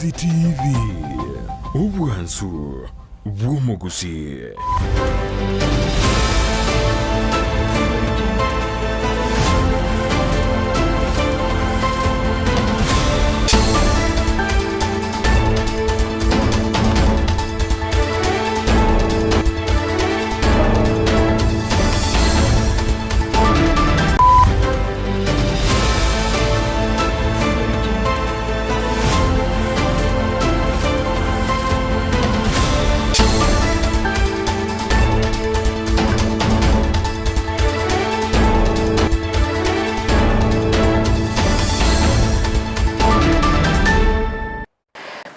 Ndizi TV, obwansu bw'omogusii.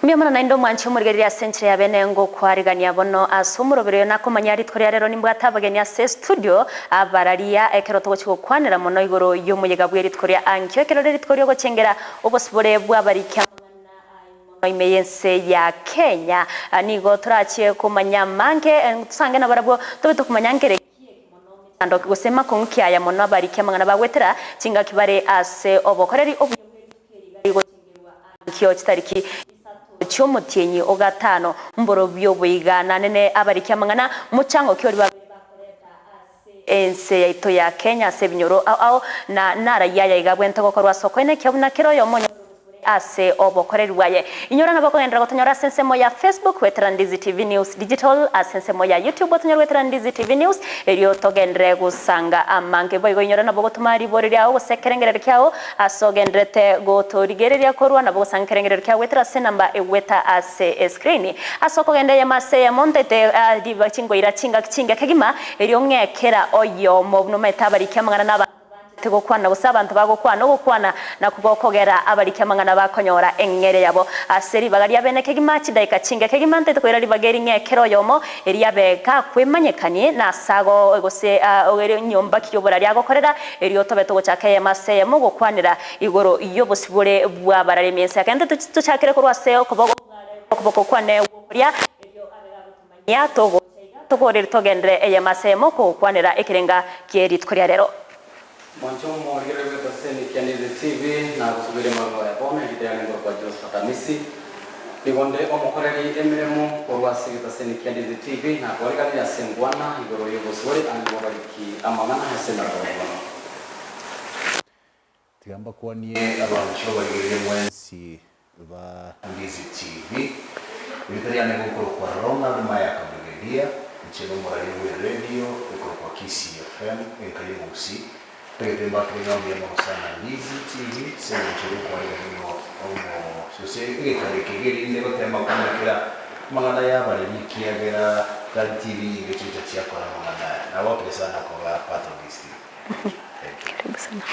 Mbuya mono naende omwanche omorigereria ase enchera ya bene ngokwarigania bono ase omoroberi oyo nakomanya rituko ria rero nimbwate abageni ase estudio abararia ekero togochia gokwanera mono igoro y'omoyega bwe rituko ria ankio ekero rire rituko riogochengera obosibore bw'abariki amang'ana aye mono ime y'ense ya Kenya. Nigo torachie komanya amange tosange nabarabwo tobe tokomanya nkere ki eke mono mechando gose makong'u ki aya mono abariki amang'ana bagwetera chingaki bare ase obokoreri obuya bwe rituko eri iga rigochengerwa ankio chitariki isato chi'omotienyi o gatano mborobio boiga nanene abariki amang'ana mochango ki oria babeire bakoreta ase ense yaito ya Kenya ase ebinyoro ao ao na narayia aya iga abwenerete gokorwa ase okoenekia buna kera oyomo onyore obosibore ase obokoreri bwaye. Inyora nabo okogenderera gotonyora ase ensemo ya Facebook goetera Ndizi TV News Digital, ase ensemo ya YouTube otonyore goetera Ndizi TV News, erio togenderere gosanga amange. Boigo inyora nabo ogotoma ribori riao gose ekerengererio kiao ase ogendererete gotorigereria korwa nabo gosanga ekerengererio kiao goetera ase enamba egweta ase escreen. Ase okogenda eyemo ase eyemo ntaete riba chingoira chingaki chinge kegima, erio ng'ee kera oyomo buna omanyete abariki amang'ana na abanto banchete gokwana gose abanto bagokwana ogokwana nakwo gokogera abariki amang'ana bakonyora eng'eria yabo ase ribaga ria bene kegima chidaeka chinge kegima ntaete koira ribaga eri ng'ee kera oyomo erio abe gakwemanyekanie nase ago gose nyomba ki y'oborari agokorera Erio tobe togochaka eyemo ase eyemo gokwanera igoro y'obosibore bw'abararemi ense. Ekero tochakere korwa ase okoboko okoboko kwane gw'okoria, erio abe gagotomanyia togocha iga, tokooreri togenderere eyemo ase eyemo kogokwanera ekerenga kie rituko ria rero. Mwanche omorigereria bw'etaseni kia Ndizi TV na gosuberia amarogo ya bono erinde yane ngoro kwa Josephat Amisi. Nigo nde omokoreri emeremo korwa ase egetaseni kia Ndizi TV na koariganirie ase enkwana igoro y'obosibore ande bw'abariki amang'ana ase emerero ya bono. Tiga mbakwanie abanto abarigereria mwensi ba Ndizi TV. Erieta riane gokorokwa Ronald Mayaka Brigadier, inche nomorari bw'eredio ekorokwa Kisii FM, enka y'omogusii. Ntagete mbakere ng'a mbuya mono sana Ndizi TV ase engencho y'okwarigania omo gose egekaro eke gerinde gotema komonekera amang'ana y'abaremi ekiagera tari TV nyinge chigocha chiakora amang'ana aya. Nagokire sana koba part of this team. Thank you. Karibu sana.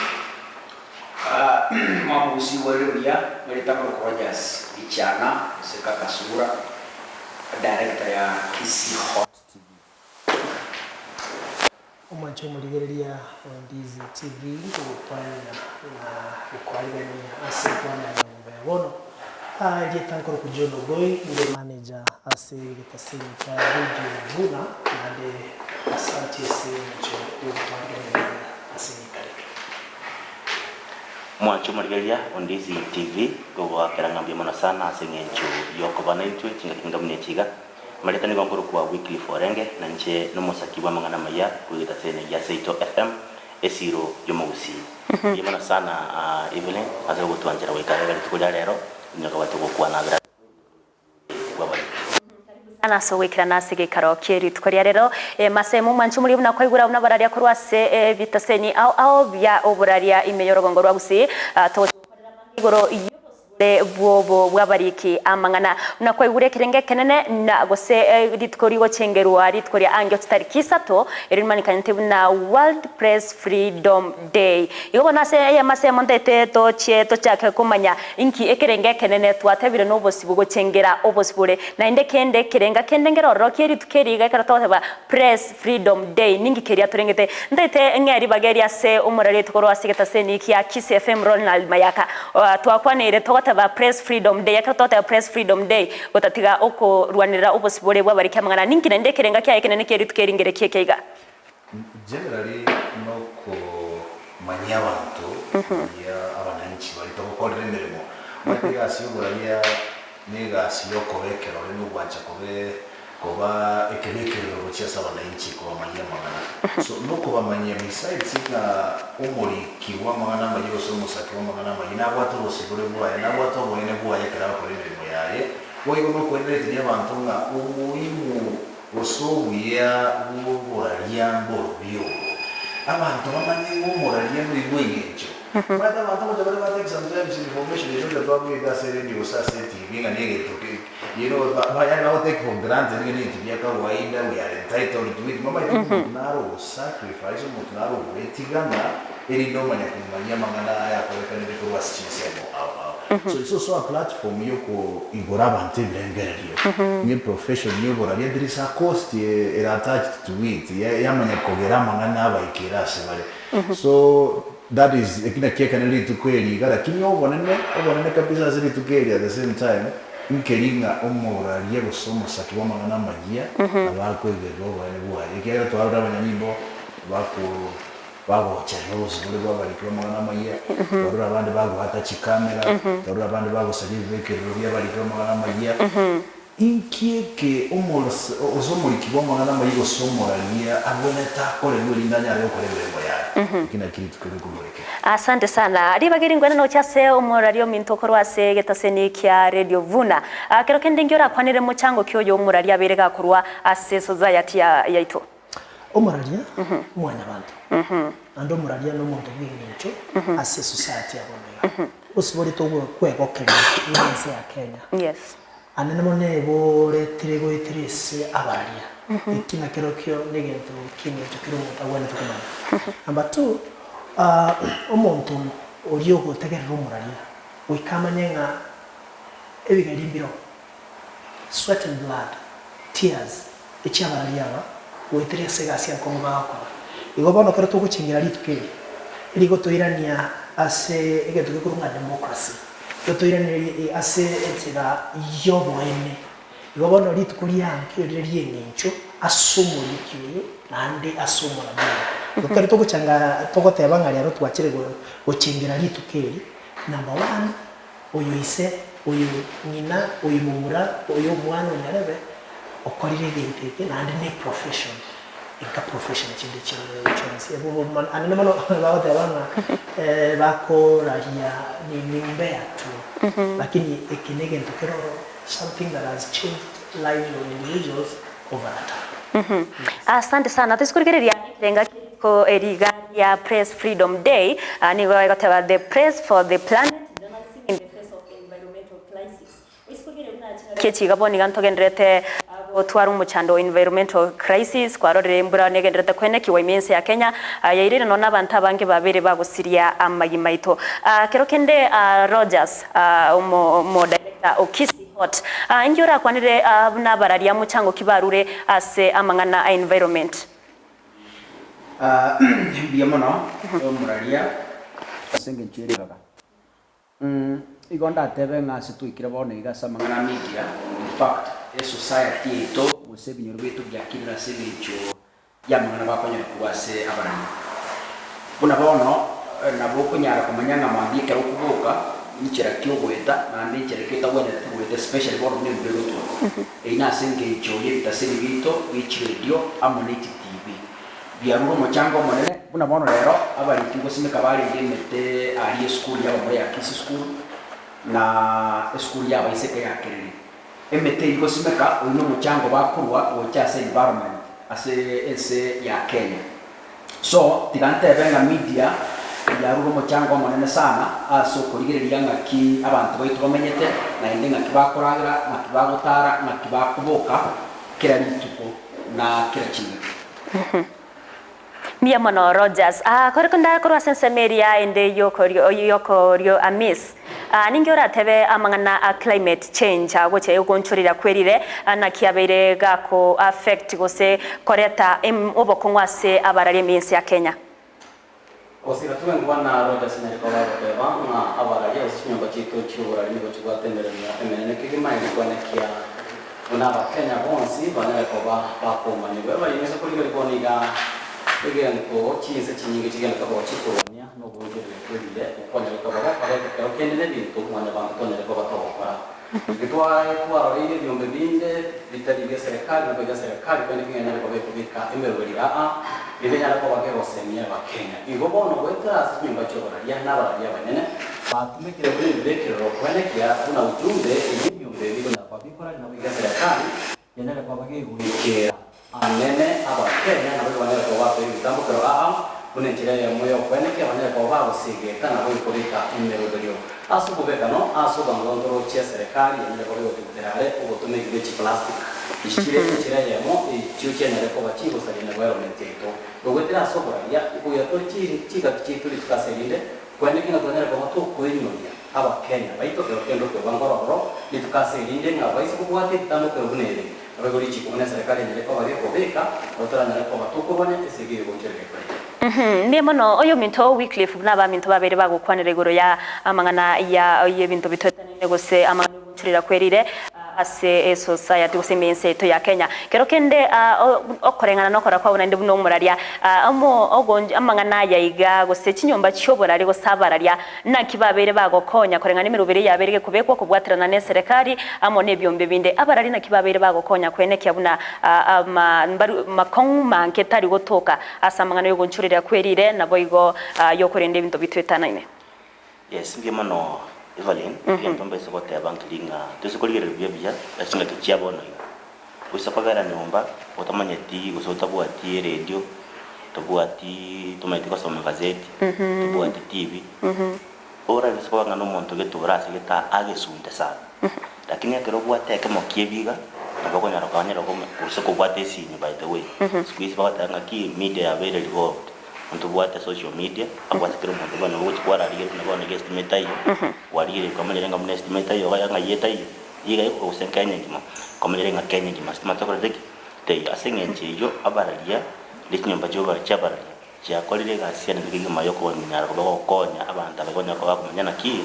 Mwamogusi bwarire buya, marieta akorokwa Rogers Gichana gose Kaka Sura, director ya Kisii Hot TV. Omwanche omorigereria o Ndizi TV ogokwanera na gokwarigania ase enkwana ya nyomba ya bono. Aa erieta nkorokwa John Ogoi nde manager ase egetaseni kia Radio Vuna naende asanti ase eng'encho yogotwarigania buya ase egeikaro eke. Omwanche omorigereria o Ndizi TV gogoakera ng'a mbuya mono sana ase eng'encho yokoba naintwe chingaki inga buna echi iga. Marieta nigo nkorokwa Wycliffe Orenge, na inche nomosaki bw'amang'ana amaya bw'egetaseni gia Seito FM, esiro y'omogusii. Mbuya mono sana Evelyn ase ogotwanchera goika aiga rituko ria rero, onye okaba togokwana bera bw'abariki. Karibu sana ase ogoikerana ase egeikaro kie rituko ria rero. Masemo omwanchi omoria buna kwaigure abwo nabararia korwa ase ebitaseni ao ao bia oboraria ime y'orogongo rwa Gusii. Togochia gokorera amange igoro y'obosibore bw'obo bw'abariki amang'ana. Buna kwaigure ekerengo ekenene, na gose rituko rigochengerwa rituko ria angio chitariki isato, erio rimanyekanete buna World Press Freedom Day. Igo bono ase eyemo ase eyemo ntaete tochie tochake komanya inki ekerengo ekenene twatebire nobosibwa gochengera obosibore. Naende kende ekerenga kende nkere ororo kie rituko eri iga ekero togoteba Press Freedom Day ninki keria torengete. Ntaete ng'e ribaga eri ase omorareti korwa ase egetaseni kia Kisii FM Ronald Mayaka. Twakwaneire togoteba Press Freedom Day. Ekero togoteba Press Freedom Day gotatiga okorwanerera obosibore bw'abariki amang'ana ninki naende ekerenga kiaye ekenene kie rituko eri ngerekie eke iga? Generally nokomanyia abanto buya abananchi baria togokorera emeremo. Omanyete egasi yoboraia. Na egasi y'okoba ekerore na ogwancha kobe koba ekebekerero gochia ase abanainchi kobamanyia amang'ana. So nokobamanyia besides ng'a omoriki bw'amang'ana amayia gose omosaki bw'amang'ana amayia nabwate obosibore bwaye, nabwate oboene bwaye ekero agokora emeremo yaye, boigo nokoendereteria abanto ng'a oboimu gose obuya bw'oboraria mborobio obo. Abanto bamanye ng'a omoraria noigwe engencho. Omanyete abanto ngocha bare ba take sometimes information eria gocha twabwete ase eredio gose ase etv ng'a negento ke you know ba yaani bago take for granted ng'a negento gia kawaida we are entitled to it. Momanyete ng'a omonto naro ogosacrifice, omonto naro ogoetigana erinde omanye komomanyia amang'ana aya akorekanire korwa ase chinsemo ao ao. So it's also a platform yokoigora abanto ebirengererio ng'a eprofession yoboraria there is a cost ere attached to it yamanya kogera amang'ana abaikere ase bare. So that is eki nakio ekene rituko eri iga lakini obonene obonene kabisa ase rituko eri at the same time nkeri ng'a omoraria gose omosaki bw'amang'ana amayia nabo akoigerera obonene bwaye ekiagera twarora abanyanyimbo bako bagocherera obosibore bw'abariki b'amang'ana amayia, twarora abande bagoata chikamera, twarora abande bagosaria ebibekerero bi'abariki b'amang'ana amayia. Inki eke omorose gose omoriki bw'amang'ana amayia gose omoraria agwenerete akorerwe erinde anyare gokora emeremo yaye? Eki nakio rituko ri'okomorekera. Asante sana. Ribaga eri ngwene noche ase omoraria ominto korwa ase egetaseni kia Radio Vuna. Kero kende inki orakwanere mochango ki oyo omoraria abeire gakorwa ase society yaito? Omoraria, mwanyabanto, naende omoraria nomonto bw'engencho ase esociety ya bono iga. Osiborete kwegokeria buna ense ya Kenya. Anene mono eboretire goetera ase abararia. Eki nakerokio negento ki'engencho kera omonto agwenerete komanya. Number two, omonto oria ogotegerera omoraria goika amanye ng'a ebigeri mbiroo, sweat and blood, tears, echi'abararia aba goetera ase egasi enkong'u bagokora. Igo bono ekero togochengera rituko eri, rigotoirania ase egento gekorwa ng'a democracy, rigotoirania ase enchera y'oboene. Igo bono rituko riankio rire ri'eng'encho ase omoriki oyo naende ase omoraria oyo. Igo ekero togochanga togoteba ng'a rero twachire gochengera rituko eri, number one, oyo ise, oyo ng'ina, oyo momura, oyo omwana onyarebe, okorire egento eke naende ne profession, enka profession chinde chionsi. Anene mono bagoteba ng'a bakoraria ni umbea tu, lakini eke negento kere ororo, something that has changed lives of individuals over a time. Asante sana. Toise korigereria ekerenga kia rituko eri iga ria Press Freedom Day, nigo egoteba the press for the planet, journalism in the face of environmental crisis. Oise korigereria buna chingaki echi iga bono iga ntogendererete gotwara omochando o environmental crisis, kwarorire embura negendererete koenekigwa ime ense ya Kenya, yairire nonya abanto abange babeire bagosiria amagima aito. Kero kende Rogers omo omo director o Kisii Hot, inki orakwanere buna abararia mochango ki barure ase amang'ana a environment? Mbuya mono omoraria ase engencho ye ribaga. Igo ndatebe ng'a ase twaikire bono iga ase amang'ana a media, in fact esociety yaito gose ebinyoro biaito biakirire ase engencho y'amang'ana bakonyora korwa ase abarani. Buna bono nabo okonyara komanya ng'a mambia ekero okoboka inchera ki ogoeta naende inchera ki otagwenereti goeta especially bono buna embura egotwa. Eyio nase engencho y'ebitaseni biaito bie chiredio amo ne chitibi. Biarure omochango omonene, buna bono rero abariki ngosimeka barenge emete aria esukuru y'abamura ya Kisii School na esukuru y'abaiseke ya Kereri. Emete eyio gosimeka oyio nomochango bakorwa gocha ase environment ase ense ya Kenya. So tiga ntebe ng'a media yarure omochango omonene sana ase okorigereria ng'aki abanto baito bamenyete naende ng'aki bakoragera, ng'aki bagotara, ng'aki bakoboka kera rituko na kera chingaki. Mbuya mono Rogers. Ah, kore konda korwa ase ensemo eria ende yokorio yokorio Amis. Ah, ninki oratebe amang'ana a climate change agocha egonchorera kwerire naki abeire gako affect gose koreta obokong'u ase abarari eminsi ya Kenya? Gosira twenkuba na Rogers Nyarikoba agoteba ng'a abararia gose chinyomba chiaito chi'oborari nigo chibwate emeremo emenene kegima erio koenekia buna Abakenya bonsi banyare koba bakomanigwa. Ebarimese korigereria bono iga egento chinse chinyinge chigenderete koba chikorwania na oboonchoreria bw'erire okonyare koba gokoreta ekero kende nebinto mwanyabanto tonyare koba togokora. Inki twaroreire ebiombe binde bitari bia serikali nabo bia serikali korende king'enyare koba ekobeka emeroberi aa rinde enyare koba kegosemia Abakenya. Igo bono goetera ase chinyomba chi'oboraria na abararia abanyene, batumekire buna ebibekerero koenekia buna ujumbe eyio ebiombe ebi bikonyara koba bikoraria nabo bia serikali yanyare koba gegoikera anene Abakenya nabo banyare koba bakoira ebitambokero aa buna enchera eyemo y'okoenekia banyare koba bagosegeta na goikobeka emeroberio ase obobekano ase obwango ntorochie eserekari yanyare koba egotugutera are obotomeki bwe chiplastic echi chire enchera eyemo echio chianyare koba chigosaria environment yaito goetera ase oboraria nkoira tore chingaki chiaito rituko ase erinde koenekia ng'a twanyare koba tokoinyoria Abakenya baito kero kende okoigwa nkororo rituko ase erinde ng'a baise kobwatia ebitambokero buna ebi, naboigo richiko buna eserekari enyare koba gekobeka, nabo toranyare koba tokorwania esegi eye gochoreka ekore. Mbuya mono oyominto Wycliffe buna abaminto babere bagokwanera igoro ya amang'ana ya y'ebinto bitoetanene gose amang'ana y'ogochurera kwerire ase esociety gose ime y'ense yaito ya Kenya. Kero kende okoreng'ana nokora kwabo naende buna omoraria amang'ana aya iga gose chinyomba chi'oborari gose abararia naki babeire bagokonya koreng'ana emeroberi eyabeire gekobekwa kobwaterana neserekari amo nebiombe binde. Abarari naki babeire bagokonya koenekia buna makong'u manke tari gotoka ase amang'ana y'ogonchoreria kwerire naboigo yokorenda ebinto bitwetanaine. Yes, mbuya mono Evelyn, egento mbaise goteba nkeri ng'a toise korigereria buya buya ase chingaki chia bono iga. Oise kobera nyomba otamanyeti gose otabwati eredio, tobwati tomanyeti gosoma egazeti, tobwati TV, orabise koba ng'a nomonto gete ore ase gete agesunte sana. Lakini ekero obwate ekemo kia ebi iga, nabo okonyora konyora gose kobwate esimi by the way, siku hizi bagoteba ng'aki media yabeire revolved. Ntobwate social media, abwo ase kera omonto bono ogochia kwararigereria buna bono iga estima etaiyo, kwarigereria kwamanyire ng'a buna estima etaiyo iga ng'ai etaiyo, iga gose Kenya engima, kwamanyire ng'a Kenya engima stima tokorete ki? Teiyo. Ase eng'encho eyio abararia ne chinyomba chioba chiabararia chiakorire egasi enene kegima yokonyara koba gokonya abanto aba banyare koba bakomanya naki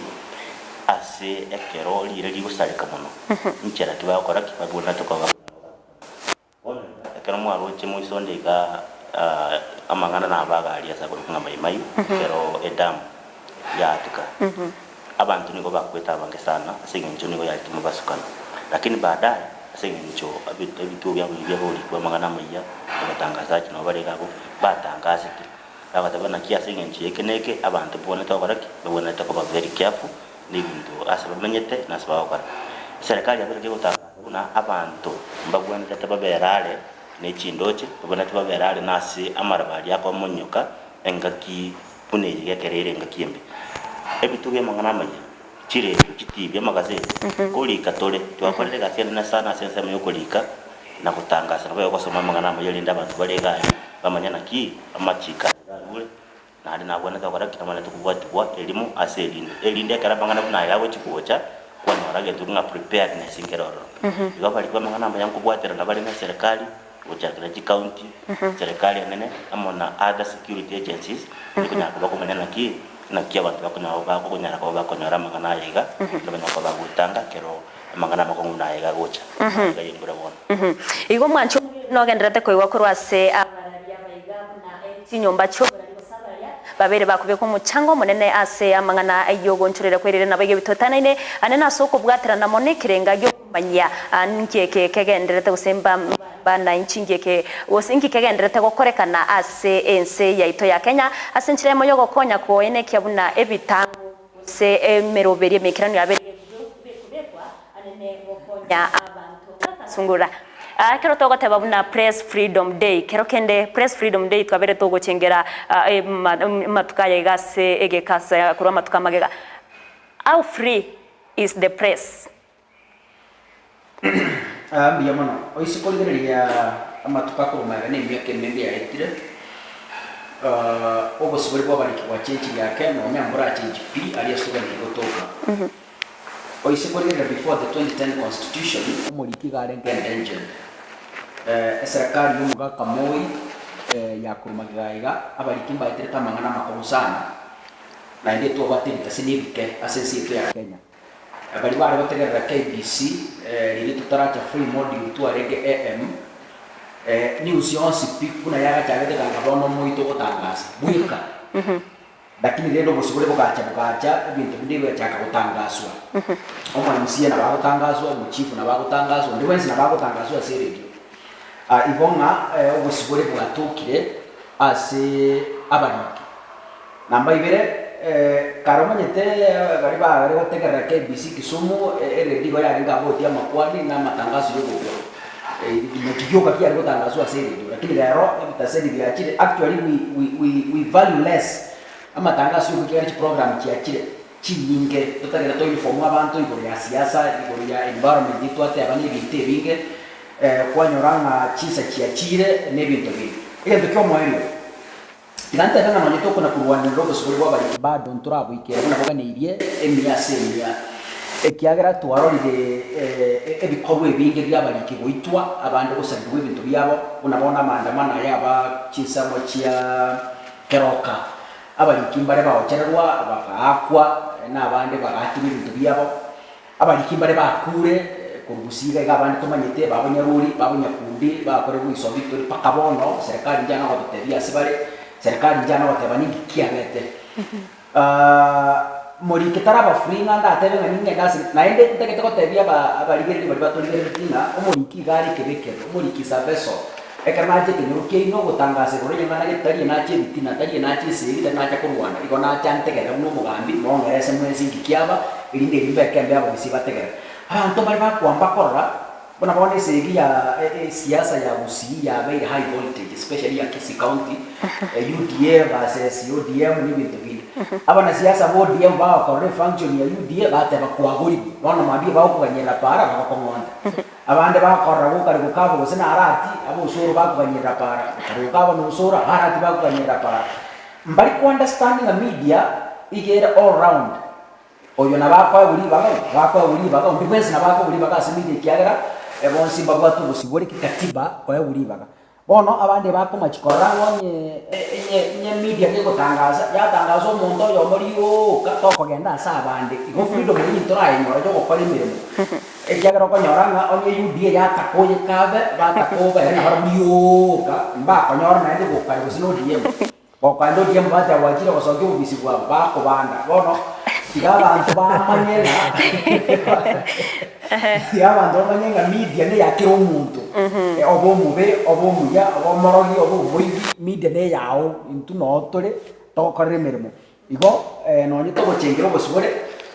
ase ekero riire rigosareka mono, nchera ki bagokora ki? Babwenerete koba. Bono iga, ekero mwaroche moisonde iga amang'ana nabaga aria ase akorokwa ng'a Maimai, ekero edamu yaatuka, abanto nigo bakwete abange sana ase eng'encho nigo yarenge mobasukano. Lakini baadaye, ase eng'encho ebituo biabo biria biaborigwe amang'ana amayia, abatangazaji nabo bare iga abwo, batangasete, bagateba naki ase eng'encho y'eke na eke, abanto mbabwenerete gokora ki? Mbabwenerete koba very careful nebinto ase bamenyete na ase bagokora. Eserekari yabeire kegotangaza buna abanto mbagwenerete babere are ne chindoche, babwenerete babere are nase amaraba aria akomonyoka engaki buna eye gekero ere engaki embe. Ebituo bi'amang'ana amaya, chiredio, chitibi, amagazeti, korika tore, twakorire egasi enene sana ase ensemo y'okorika na gotangasa nabo gosoma amang'ana amaya erinde abanto bare iga aria bamanye naki amachiko aye arure. Naende nabwenerete gokora ki? Nabwenerete kobwatigwa erimo ase erinde, erinde ekero amang'ana buna aya agochia gocha, kwanyora egento ng'a preparedness nkere ororo. Igo abariki b'amang'ana amaya nkobwaterana bare na eserekari, gochakera chicounty, serikali enene, amo na other security agencies, erio konyara koba komanya naki, naki abanto bakonyara bakonyara koba bakonyora amang'ana aya iga, naende banyare koba bagwetanga ekero amang'ana amakong'u buna aya iga agocha, iga y'embura bono. Igo mwanche omorwoti nogendererete koigwa korwa ase abararia abaiga buna chinyomba chi'oborari gose abararia babere bakobeka omochango omonene ase amang'ana y'ogonchorera kwerire nabo iga ebitotanaine ane nase okobwaterana mono ekerenga gi'okomanyia nki eke kegendererete gose mbananchi nki eke gose nki kegendererete gokorekana ase ense yaito ya Kenya ase enchera eyemo y'ogokonya koenekia buna ebitango gose emeroberio emeikeranu yabere gekobekwa anene gokonya abanto. Sungura. Ekero togoteba buna Press Freedom Day, kero kende Press Freedom Day twabere togochengera amatuko aya iga ase egekasa korwa amatuko amagega. How free is the press? Mbuya mono. Oise korigereria amatuko akorwa magega na emiaka emenge yaetire, obosibore bw'abariki bwachenchirie ake nonya mborachenchi pi aria ase oganeirie gotoka. Oise korigereria before the 2010 constitution, omoriki iga arenge endangered. Eserekari y'omogaka Moi yakorwa magega iga, abariki mbaeterete amang'ana amakong'u sana, naende etwabwate ebitasi nebike ase ense yaito ya Kenya. Baria bare gotegerera KBC riria totaracha free modding twarenge AM, news yonsi pi buna yagachagete ganga bono omoito ogotangasa bweka. Lakini rende obosibore bogacha bogacha, ebinto binde bigachaka gotangaswa. Omo MCA nabo agotangaswa, omochifu nabo agotangaswa, onde bwensi nabo agotangaswa ase eredio. Igo ng'a obosibore bwatokire ase abariki. Namba ibere, kare omanyete baria bare gotegerera KBC Kisumu, eredio igo yarenge about amakwani na amatangaso ya ogokwa. Naki gioka kiare gotangaswa ase eredio, lakini rero ebitaseni biachire, actually we we we we value less amatangaso ya ogokwa ekiagera chiprogram chiachire chinyinge, totagete to inform abanto igoro ya siasa, igoro ya environment twateba na ebinto ebinge, kwanyora ng'a chinsa chiachire na ebinto binde. Egento kia omoerio. Tiga ntebe ng'a nonye tokona korwanerera obosibore bw'abariki bado ntoraboikere buna boganeirie emia ase emia, ekiagera twarorire ebikorwa ebinge bi'abariki goitwa, abande gosarirwa ebinto biabo, buna bono amaandamano aya aba chinsemo chia keroka. Abariki mbare bagochererwa bagaakwa, na abande bagaatirwa ebinto biabo. Abariki mbare bakuure korwa gusii iga iga abande tomanyete, babonyarori, babonyakundi, bakore goisoa victory mpaka bono, serikali inche ang'e gototebia ase bare, serikali inche ang'e goteba ninki kiabete. Moriki taraba free ng'a ndatebe ng'a ning'ende ase naende ntagete gotebia aba abarigereria baria batorigereretie ng'a omoriki iga are ekebekerero, omoriki is a vessel. Ekero nacha ekenyoro kiaino gotangasa igoro y'eng'ana gete tari enacha ebitina, tari enacha esegi, tari nacha korwana, igo nacha ntegerere buna omogambi, mong'erese mwensi inki kiaba, erinde erio mbeke embe abagusii bategerere. Abanto mbare bakwamba korora buna bono esegi ya esiasa ya Gusii yabeire high voltage especially ya Kisii County, UDA versus ODM na ebinto binde. Abanasiasa ba ODM bagokorora efunction ya UDA bateba kwagorigwe, bono mambia bagokoganyerera para bagokong'onta. Abande bakorora gokare gokaba gose narati, ab'osoro bakoganyerera para, gokare gokaba nosoro, abarati bakoganyerera para. Mbari ko understand ng'a media iga ere all round, oyo nabo akoegwa ribaga, oyo nabo akoegwa ribaga, onde bwensi nabo akoegwa ribaga ase media ekiagera bonsi mbabwate obosibore ki katiba koegwa ribaga. Bono abande bakomachia korora ng'a onye onye media gegotangasa, yatangasa omonto oyomo rioka tokogenda ase abande, igo freedom eyio ntorayenyora ya ogokora emeremo. Ekiagera okonyora ng'a onye UDA yataka oye kabe, bataka obe ere nabarabwo rioka, mbakonyora naende gokare gose na ODM. Gokaenda ODM bateba gwachire gosokia obobisi bwabo, bakobanda. Bono tiga abanto bamanye ng'a tiga abanto bamanye ng'a media neya kera omonto, obe omobe, obe omuya, obe omorogi, obe omoibi, media neyao, intwe noo tore togokorera emeremo. Igo nonye togochengera obosibore,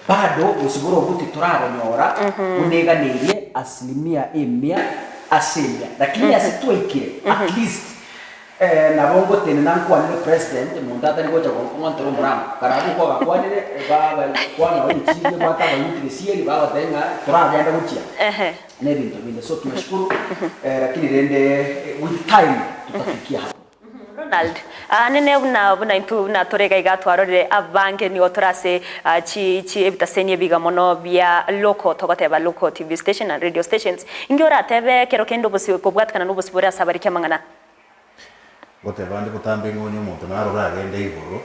bado obosibore obwo titorabonyora buna eganeirie asilimia emia ase emia. Lakini ase twaikire at least nabo ngotenena nkwanere president monto atari gocha gonkong'ontera omorango. Kare abwo kwagakwanire baba kwana oye chirie bwate abayuti gesieri bagoteba ng'a toragende gochia na ebinto binde. So tunashukuru lakini rende with time tutafikia hapo. Ronald, Nene buna buna intwe buna tore iga iga twarorire abange nigo tore ase chi chi ebitaseni ebiga mono bia local togoteba local TV station and radio stations. Inki oratebe ekero kende obosi kobwatikana na obosibore ase abariki amang'ana? Goteba ande botambe ng'a onye omonto narore agende igoro,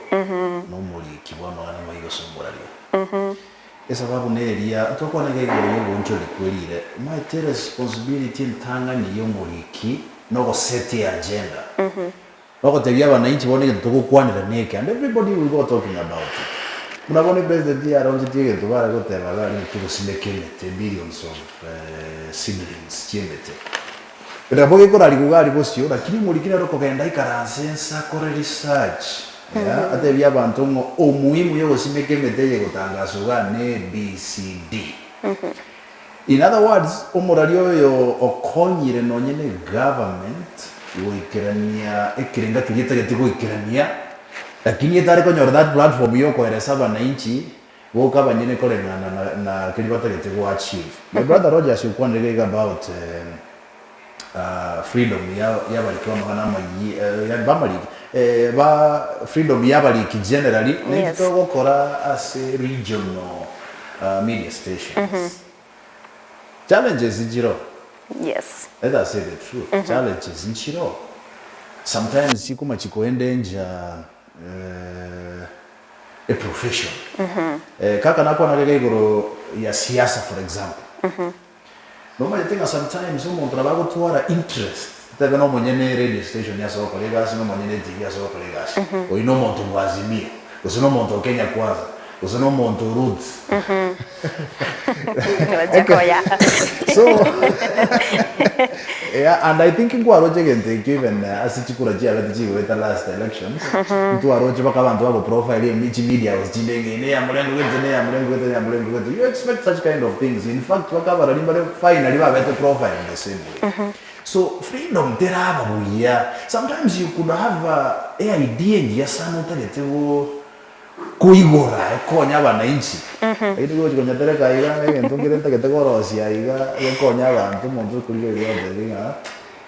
nomoriki bw'amang'ana amaya gose omoraria. Esababu neria, ntokwana iga igoro y'oboonchoreri kwerire, omanyete eresponsibility entang'ani y'omoriki nogosetia eagenda. Nogotebia abanainchi bono egento togokwanera neke and everybody will go talking about it. Buna bono epresident yaronchetie egento bare goteba iga aria togosimeka emete billions of seedlings chi'emete. Nabo gekorarigwa iga aria bosio lakini omoriki nere okogenda aikaranse ense akore research yeah atebie abanto ng'a omuhimu yogosimeka emete eye egotangaswa iga ne ABCD. In other words, omoraria oyo okonyire nonye ne government goikerania ekerenga keria etagete goikerania, lakini etare konyora that platform yokoeresa abananchi boka abanyene koreng'ana na na keria batagete go achieve. My brother Rogers okwanire iga iga about freedom ya yabariki b'amang'ana amayia yani bamariki ba freedom y'abariki generally naintwe togokora ase regional media stations. Challenges nchiroo. Let us say the truth, challenges nchiroo. Sometimes chikoma chiko endanger a profession. Kaka nakwana iga igoro ya siasa for example. Nomanyete ng'a sometimes omonto nabo agotwara interest, totebe na omonyene radio station ase ogokora egasi, na omonyene TV ase ogokora egasi, oyio na omonto bwa Azimio. Gose na omonto o Kenya Kwanza, gose na omonto o Roots. Wajackoyah. So, yeah, and I think nkwaroche egento ekio even ase chikura chiabete chigoeta last elections, ntwaroche mpaka abanto bago profile emi chimedia house chinde ng'a eye neya murengo gete, neya murengo gete, neya murengo gete. You expect such kind of things. In fact, mpaka abarari mbare finally babete profiled the same way. So freedom teraba buya. Sometimes you could have a idea engiya sana otagete go koigora ekonye abananchi, lakini gochi konyetereka iga ng'a egento nkere ntagete korosia iga gekonye abanto omonto okorigereria ogotebia ng'a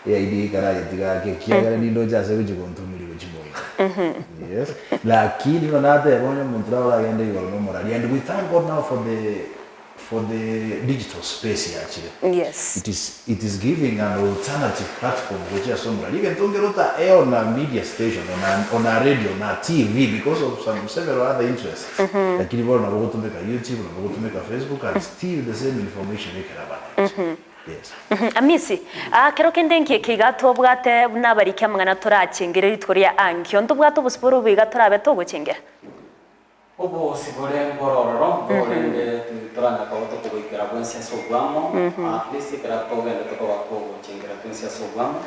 eidea ekarayetiga ake ekiagera nindoche ase egochi gontumeria gochi moino. Yes, lakini buna nateba onye omonto nabo oragende igoro nomorari and we thank God now for the for the digital space yachire. Yes. It is it is giving an alternative platform gochia ase omorari. Egento nkere ota air on a media station, on a, on a radio, on a TV because of some several other interests. Lakini bono nabo ogotumeka YouTube, nabo ogotumeka Facebook and still the same information ekero abananchi. Yes. Amisi, aa kero kende nki eke iga tobwate buna abariki amang'ana torachengere rituko ria ankio? Ntobwate obosibore obo iga torabe togochengera? Obosibore mborororo borende titoranya koba tokoboikera bwensi ase obwamo, at least ekero togendete koba togochengera twensi ase obwamo,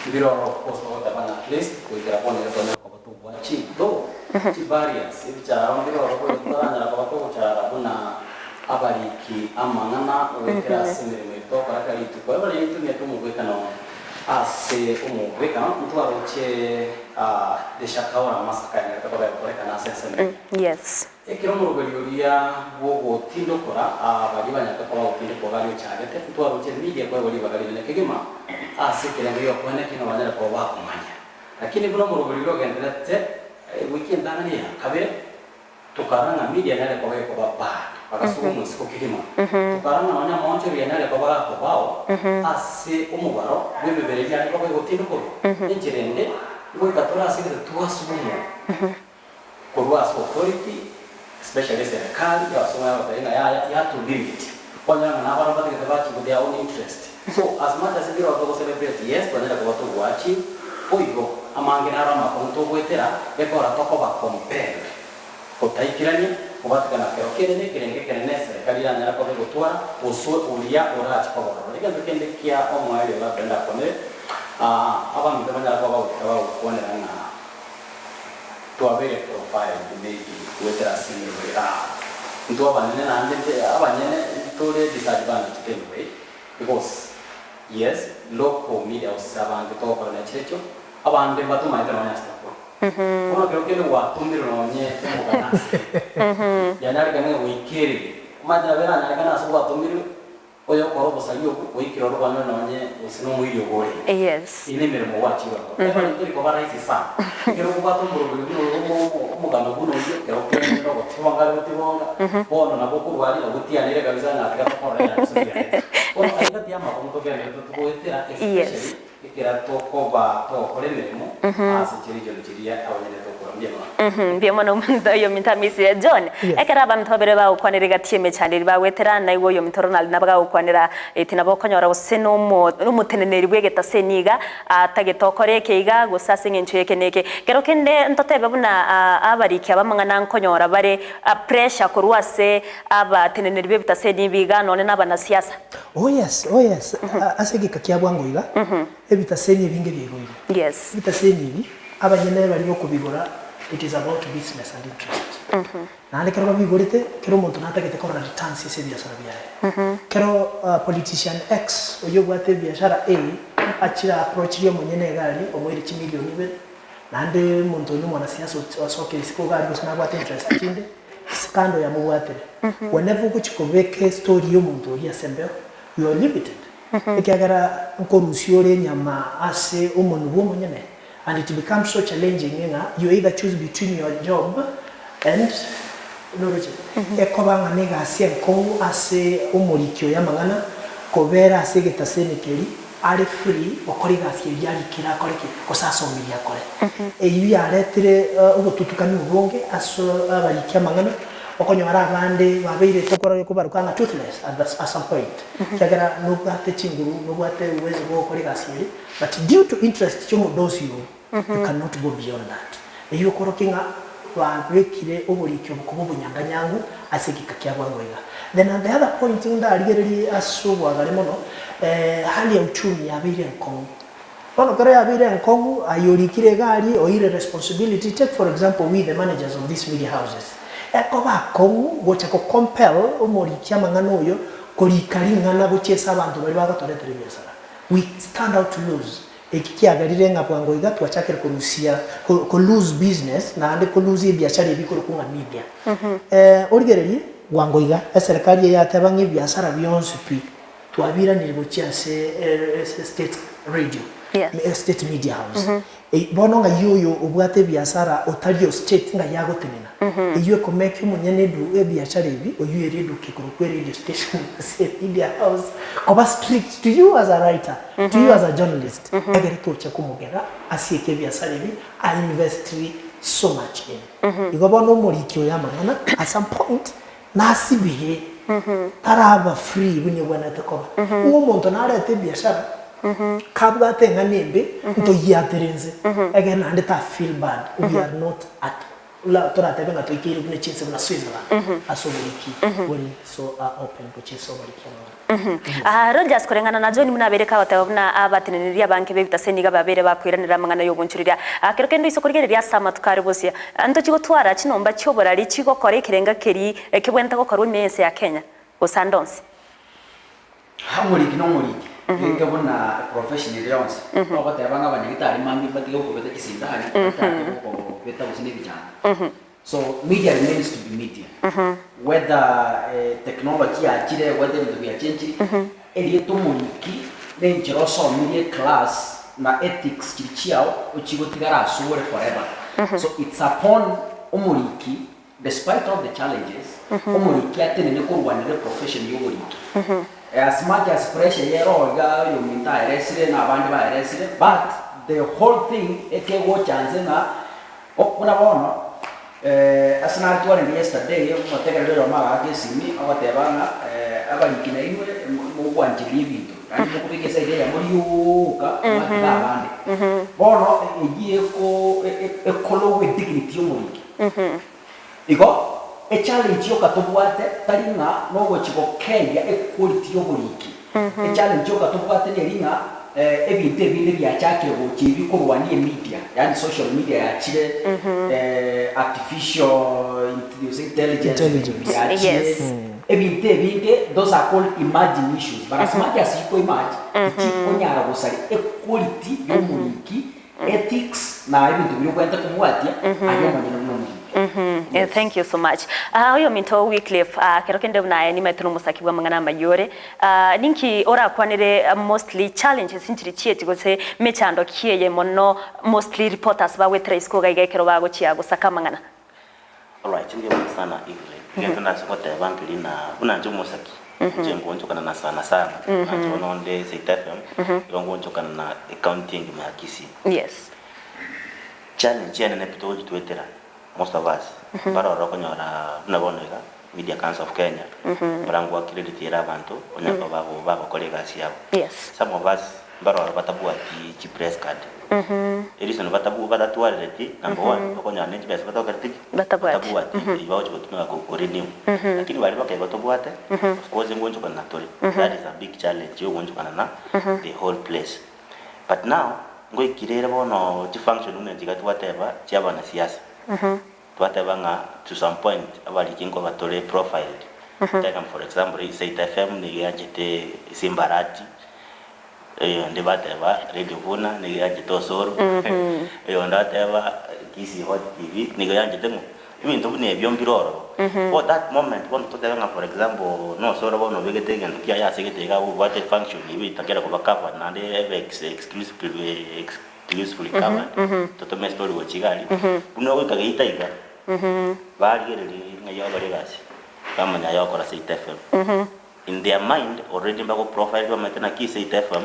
mbiroro of course togoteba ng'a at least goikera bono iga twanyare koba tobua chi though chibarriers ebicharo mbiroro boigo totaranyara koba togochara buna abariki amang'ana goetera ase emeremo eye togokora kera rituko. Ebare nintumete omobwekano Ase omobwekano ntwaroche the Shakahola massacre yanyarete koba egokorekana ase ensemo eye. Yes. Ekero omoroberi oria bw'ogotindokora baria banyarete koba gotindekwa baria ochagete, ntwaroche media koegwa ribaga rinene kegima ase ekerengo gi'okoenekia ng'a banyare koba bakomanya. Lakini buna omoroberi oria ogendererete ewiki entang'ani ya kabere, Tokarora ng'a media nere koba ekoba bad, bagasugwa omosiko kegima. Tokarora ng'a nonya amaonchoreri nere koba gakobao ase omobaro bw'emebere eria yare koba egotindokorwa. Enchera ende, ngoika tore ase egento twasugumwa korwa ase authority, especially eserekari, yabasuguma yabatebia ng'a yaya yatu limit. Kwanyora ng'a nabarabwo batagete bachi with their own interest. So, as much as ekero togo celebrate, yes, twanyare koba togwachi, boigo amange naro amakong'u togoetera, gekogera tokoba compelled gotaikerania, kobatikana kero kende na ekerengo ekenene eserekari eranyare koba egotwara, gose oria orache koba ororo. Egento kende kia omoerio labda ndakwanere, abaminto banyare koba bagoika bagokwanera ng'a twabeire profiled maybe goetera ase emeremo eye, aa intwe abanene naende abanyene ntore disadvantaged anyway. Because yes local media houses abange togokora ne chiretio abande mbatomaete nonye ase tokoro. Bono kero kende gwatomire nonye omogano ase yanyarekane ng'a goikereire omanyete nabo eranyarekane ase gwatomirwe oyokora obosari obwo goikera oro kwanyore nonye gose nomoiri obo orenge. Yes. Eye nemeremo gwachire gokora. Ekero teri koba rahisi sana ekero okobwata omoroberi buna oyo omogano buna oyio kero kende ogotibonga are gotibonga bono nabo okorwaria nabo otianire kabisa ng'a tiga tokorore yaya gose mbuya. Bono aye gati y'amakongu togenderete togoetera especially ekera tokoba togokora emeremo ase chiregion chiria abanyene tokora. Mbuya mono. Mbuya mono omonto oyominto Amisi. John, Yes. ekero abanto babere bagokwanera egati y'emechando eria bagoetera, naigwe oyominto Ronald nabo agagokwanera eti nabo okonyora gose nomo nomoteneneri bw'egetaseni iga atagete okore eke iga gose ase eng'encho y'eke na eke. Kero kende ntotebe buna abariki aba amang'ana nkonyora bare pressure korwa ase abateneneri b'ebitaseni ebi iga nonye na abanasiasa. Oh yes, oh yes, ase egeka kia bwango iga, ebitaseni ebinge biaigoirwe. Yes. Ebitaseni ebi, abanyene baria bokobigora, it is about business and interest. Naende ekero babigorete, kera omonto natagete korora returns ase ebiasara biaye. Kero politician X oyio obwate ebiashara A, achire approchirie omonyene iga aria, omoire chimilion ibere, naende omonto onde omwanasiasa osokire isiko iga aria gose nabwate interest chinde, Scandal yamobwatire. Whenever ogochia kobeka estory ya omonto oria ase embeo, you are limited. Ekiagera nkorusia ore enyama ase omonwe bwa omonyene and it becomes so challenging ng'a you either choose between your job and noroche? Ekoba ng'a negasi enkong'u ase omoriki oyo amang'ana kobera ase egetaseni keria are free gokora egasi eria arikire akore ki? Gose asomirie akore. Eyio yaretire obotutukani obonge ase abariki amang'ana, okonyora abande babeire tokora kobaruka ng'a toothless at the at some point, ekiagera nobwate chinguru, nobwate uwezo bwa gokora egasi eria, but due to interest chia omodosi oo, you cannot go beyond that. Eyio okorokia ng'a. babekire oboriki obo koba obonyanganyangu ase egeka kia bwango iga. Then and the other point ndarigererie ase obwagare mono, hali ya uchumi yabeire enkong'u. Bono ekero yabeire enkong'u, aye orikire iga aria, oire responsibility, take for example we the managers of these media houses, ekoba akong'u gocha go compel omoriki amang'ana oyo korika ring'ana gochia ase abanto baria bagotoretera ebiasara. We stand out to lose. Eki kiagerire ng'a bwango iga twachakire korusia ko lose business naende ko lose ebiachara ebi korokwa ng'a media. Origererie bwango iga eserekari eye yateba ng'a ebiasara bionsi pi twabiranire gochia ase state radio, state media house. Bono ng'ai oyo obwate ebiasara otari o state ng'ai agotenena? Eyio ekomeki omonyene edu ebiachara ebi oyio ere eduka ekorokwa eradio station gose media house koba strict to you as a writer, to you as a journalist egere toche komogera asieke ebiasara ebi a investiri so much in. Igo bono omoriki oyo amang'ana at some point nasibihe taraba free buna ebwenerete koba. Ng'a omonto narete ebiashara kabwate eng'ana embe ntoyiatere inse egere naende ta feel bad we are not at toratebe ng'a toikeire buna chinse buna Switzerland ase oboriki bori so open gochia ase oboriki amang'ana. Yes. Rogers koreng'ana na John buna abeire kagoteba buna abateneneri abange b'ebitaseni nigo babeire bakoiranera amang'ana y'obonchoreria. Kero kende oise korigereria ase amatuko are bosio, ntochi gotwara chinomba chi'oborari chigokora ekerenga keria kebwenerete gokorwa ime y'ense ya Kenya gose ande onsi. Omoriki na omoriki, geke buna profession ere yonsi, togoteba ng'a abanyagitari mambia mbatige gokobeta chisindani, bachake gokobeta gose na ebichanga. So media remains to be media, whether technology yachire, whether ebinto biachenchiri, erieta omoriki na enchera osomirie eclass na ethics chiria chiao ochigotigara asore forever. So it's upon omoriki Despite all the challenges, omoriki atenene korwanera eprofession y'oboriki. As much as pressure yero iga oyominto aeresire na abande baeresire, but the whole thing ekegocha nse ng'a o- buna bono ase nare twarenge yesterday, omotegereri oyomo agaaka esimi ogoteba ng'a abariki nainwe mogwanchereria ebinto, naende mokobeka eside eyemo rioka mwatiga abande. Bono eyio eko e- e- ekolower edignity y'omoriki. Igo, echallenge yoka tobwate tari ng'a nogochia gokeia equality y'oboriki. Echallenge yoka tobwate neri ng'a ebinto ebinde biachakire gocha ebi korwania emedia, yaani social media yachire, artificial intelligence Intelligence. yachire, Yes. ebinto ebinge those are called emerging issues but as much as chiko emerge, tichikonyara gosaria equality y'omoriki Ethics na ebinto biria obwenerete kobwatia aye omonyene buna omoriki. Eh, Thank you so much. Ah, oyo ominto Wycliffe, ah, kero kende buna aye nimaete nomosaki bw'amang'ana amayia ore. Ah, ninki orakwanere ah, mostly challenges nchiri chieti gose mechando ki eye mono mostly reporters bagwetera isiko iga iga ekero bagochia gosaka amang'ana? Alright, mbuya mono sana Evelyn. Egento nase goteba nkeri na buna inche omosaki, inche ngonchokana na sana sana, buna inche bono onde Seita FM, igo ngonchokana na ecounty engima ya Kisii. Yes. Challenge enene pi togochitwetera most of us, mbarororo okonyora buna bono iga, Media Council of Kenya, mbarangwa accredit ere abanto, onye koba bago bagokora egasi yabo. Yes. Some of us mbaroro batabwati chi press card. Ereason batabu batatwarereti, number one, okonyora ne chibesa batokereti ki? Batabwati. Batabwati, eywo bagochi gotumeka ko korenew. Lakini baria bakaigo tobwate, of course ngoonchokana na tore. That is a big challenge ya ogoonchokana na the whole place. But now, ngoikire ere bono chifunction buna echi iga twateba chia abanasiasa. Twateba ng'a to some point abariki nkoba tore profiled. Tena for example Seita FM nigo eanchete Simbarati, eyonde bateba Radio Vuna nigo eanchete Osoro, eyonde bateba Kisii Hot TV nigo eanchete ng'o? Ebinto buna ebio mbire ororo. For that moment bono totebe ng'a for example na Osoro bono obegete egento kiaye ase egete iga obwate efunction eywo etakera koba covered naende ebe exclusively exclusively covered, totome estory gochia iga aria, buna ogoika geita iga, barigereria ng'a ogokora egasi, bamanya aye ogokora Seita FM. In their mind already mbago profile bamanyete naki Seita FM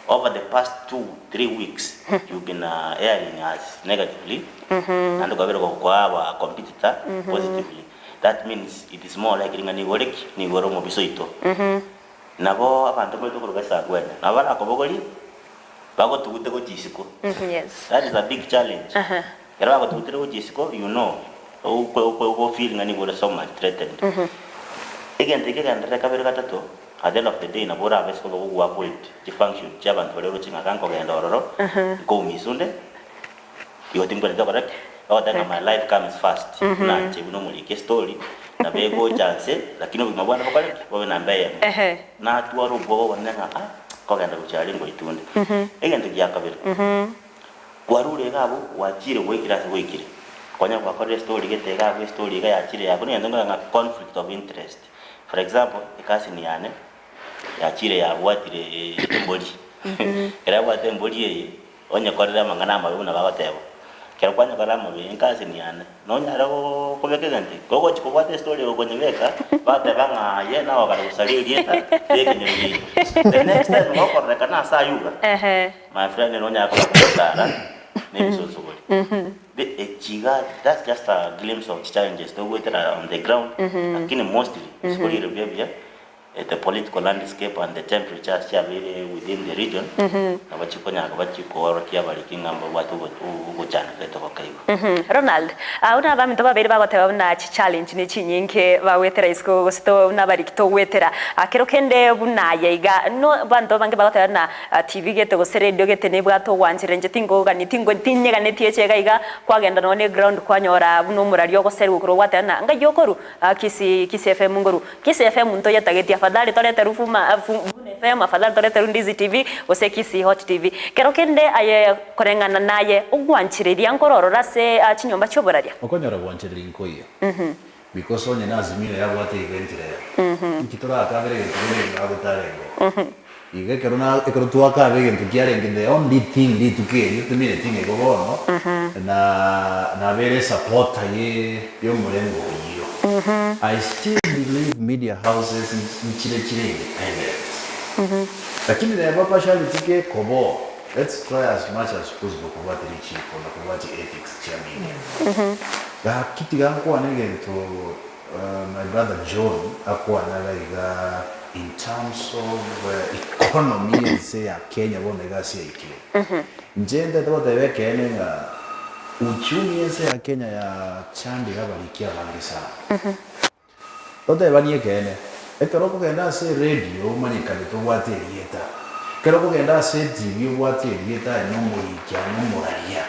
over the past two, three weeks you've been airing us negatively, naende kwabere gokoa our competitor positively, that means it is more likely ng'a nigo ore ki? Nigo ore omobisa oito. Nabo abanto mbaito korwa esagwene, nabo barakobogorie. Bagotugute gochia isiko. Yes. That is a big challenge. Ekero bagotugutire gochia isiko, you know. Ogo feel ng'a nigo ore so much threatened. Egento eke kegenderere kabere gatato, at the end of the day nabo orabe ase koba gogo avoid chi function chia abanto baria oroche ng'a gankogenda ororo, nkoumisa onde, igo timbwenereti gokora ki? Ogoteba ng'a my life comes first, buna inche buna omoriki estory, nabo egocha nse, lakini obogima bwane bokore ki? Bobe namba eyemo. Natwara obwoba obonene ng'a ah, nkogenda gochia aria ngoitwa onde. Egento gia kabere. Kwarure iga abwo, gwachire gwaikire ase gwaikire. Konya gwakorire estory gete iga abwo estory iga yachire yago negento nkorora ng'a conflict of interest. For example, ecousin yane yachire yabwatire embori, ekero yabwate embori eye, onyekorere amang'ana amabe buna bagoteba. Ekero kwanyekorera amabe, ecousin yane, nonyare kobeka egento eke, kogochi kobwata estory eye okonyebeka, bagoteba ng'a aye naye okare gosaria erieta ria ekenyoro giaito. The next time gokororekana ase aywo iga. My friend nere onyare koba kogotara na ebisonsogori. The echiga that's just a glimpse of challenges togoetera on the ground lakini mostly isiko rire buya buya eh, the political landscape and the temperatures chiabeire within the region nabo chikonyara koba chikoorokia abariki ng'a mbabwate ogo- ogochandeka etogoka igo. Ronald, buna abaminto babere bagoteba buna chichallenge ne chinyinge bagoetera isiko gose to buna abariki togoetera. Kero kende buna aye iga no abanto abange bagoteba buna TV gete gose radio gete nebwate ogwancherera inche tingogani tingo tinyeganeti eche iga iga kwagenda nonya ne ground kwanyora buna omorari ogoserigwa korwa gwateba ng'a ngai okorwa Kisii Kisii FM nkorwa Kisii FM ntoyetageti afadhali torete Ruvuma Vuna FM afadhali torete Rundizi TV gose Kisii Hot TV. Kero kende aye koreng'ana naye ogwanchereria nkororora ase chinyomba chioboraria. Okonyora gwanchereria nkoiyo because onye na Azimio yabwate event rero inki torakabere egento kende ekio agotarengeo igo ekero na ekero twakaba egento kiarenge the only thing rituko erio timineti ng'a igo bono na nabere esupporter ye yomorengo oyio I still believe media houses nchire chire independent lakini neba partiality gekoba let's try as much as possible kobwati richiko na kobwati ethics chia media. Gaki tiga nkwane egento my brother John akwanaga iga in terms of economy ense ya Kenya bono iga ase yaikire. Inche ntete goteba ekeene ng'a uchumi ense ya Kenya yachandire abariki abange sana. Totebanie ekeene, ekero okogenda ase eredio omanyekanete obwate erieta, ekero okogenda ase etibi obwate erieta aye nomoriki aye nomoraria,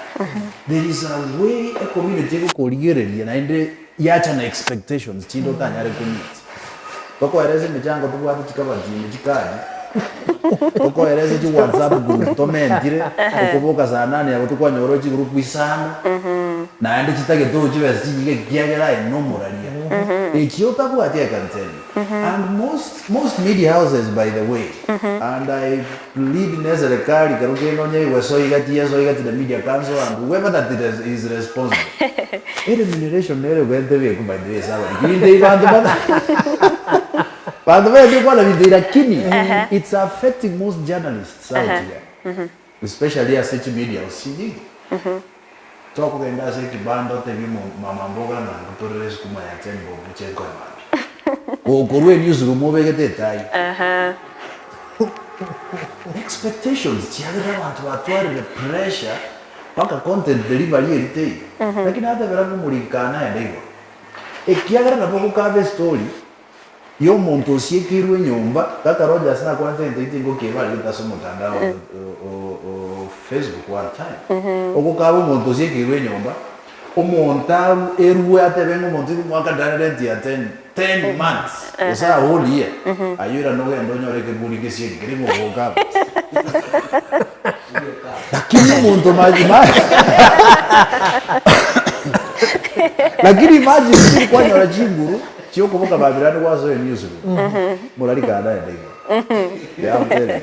there is a way ecommunity egokorigereria naende yacha na expectations chinde otanyare komeet. Tokoeresa emechango tobwate chikabati ime chikadi, tokoeresa chiwhatsapp group tomentire, okoboka saa nane abwo tokwanyora chigroup isano. Naende chitagete oo chibesa chinyinge ekiagera aye nomoraria. Eki otabwati I can tell you. And most most media houses by the way, and I plead ne serikali kero kende onye igwesoa iga tiyesoa iga to the media council and whoever that is is responsible. E remuneration nere egwente ebeku by the way ase abariki. Binto ebi banto bata banto baetie gokwana binto ebi lakini it's affecting most journalists out here. Especially ase chimedia house chinyinge. Tokogenda ase ekibanda otebie omo mama mboga ng'a ntotorere esukuma ya ten bob chenko ya mambia. Gokorwa enewsroom obegete etai. Expectations chiagerire abanto batwarire pressure mpaka content delivery eri teiyo. Lakini natebera ng'a omorikana aende igoro. Ekiagera nabo ogokaba estory Y'omonto osiekeirwe enyomba, Kaka Rogers nakwanete egento gete ingokia ebarigete ase omotandao o Facebook one time. Ogokaba omonto osiekeirwe enyomba, omonto aru erue atebe ng'a omonto igo mwaka ndare rent ya ten ten months gose a whole year, ayio irane ogende onyore ekeburi gesieri keria ng'a ogokaba. Lakini omonto maji ma lakini imagine kwanyora chinguru Chiokoboka Babiloni gwasoa newsroom morari kanda ende igoro. Yeah, I'm telling you.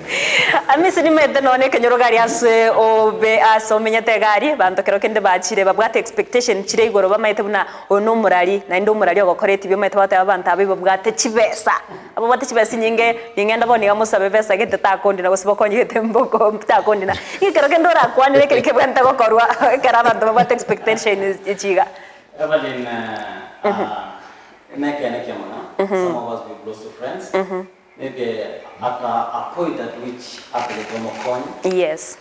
Amisi nimanyete nonya ekenyoro gari ase obe ase omenyete egari abanto kero kende bachire babwate expectation chire igoro bamaete buna oyo na omorari naende omorari ogokora etibi omanyete bagoteba abanto aba ibabwate chibesa ababwate chibesa chinyinge ning'ende bono iga mosabe ebesa gete takondina gose bokonye gete mboko takondina ekero kende orakwanere ekeri kebwenerete gokorwa ekero abanto babwate expectation echi iga. Evelyn, nekeene kia mono, some of us we've lost friends, maybe at a point at which atagete omokonyi, Yes.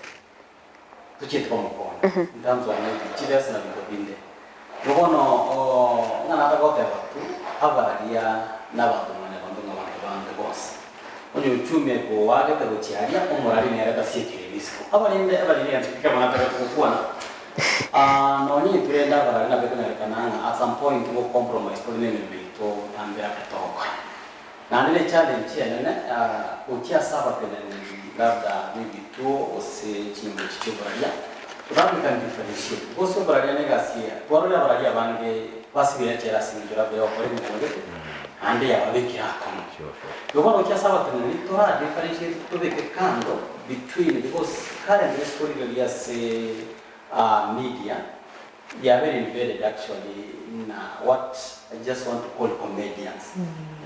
tochieti komokonya in terms of maybe chibesa na binto binde. Igo bono ng'a nare goteba tu, abararia nabanto mwanyabanto ng'a abanto bande bonsi. Onye uchumi ekoagete gochia aria, omorari nere tasiekire risiko. Abarinde abariri egento ekemo natagete gokwana, nonye intwe rende abarari nabo ekonyarekana ng'a at some point go compromise tore na emeremo yaito botambe ake togokora. Naende ne challenge enene gochia ase abateneneri labda b'ebituo gose chinyomba echi chi'oboraria, so that we can differentiate gose oboraria na egasi eye. Twarorire abararia abange basibire echela ase eng'encho labda y'ogokora emeremo gete naende yababekire akong'u. Igo bono gochia ase abateneneri tora differentiate tobeke kando between because currently sitorigereria ase media Yabeire invaded actually na what I just want to call comedians.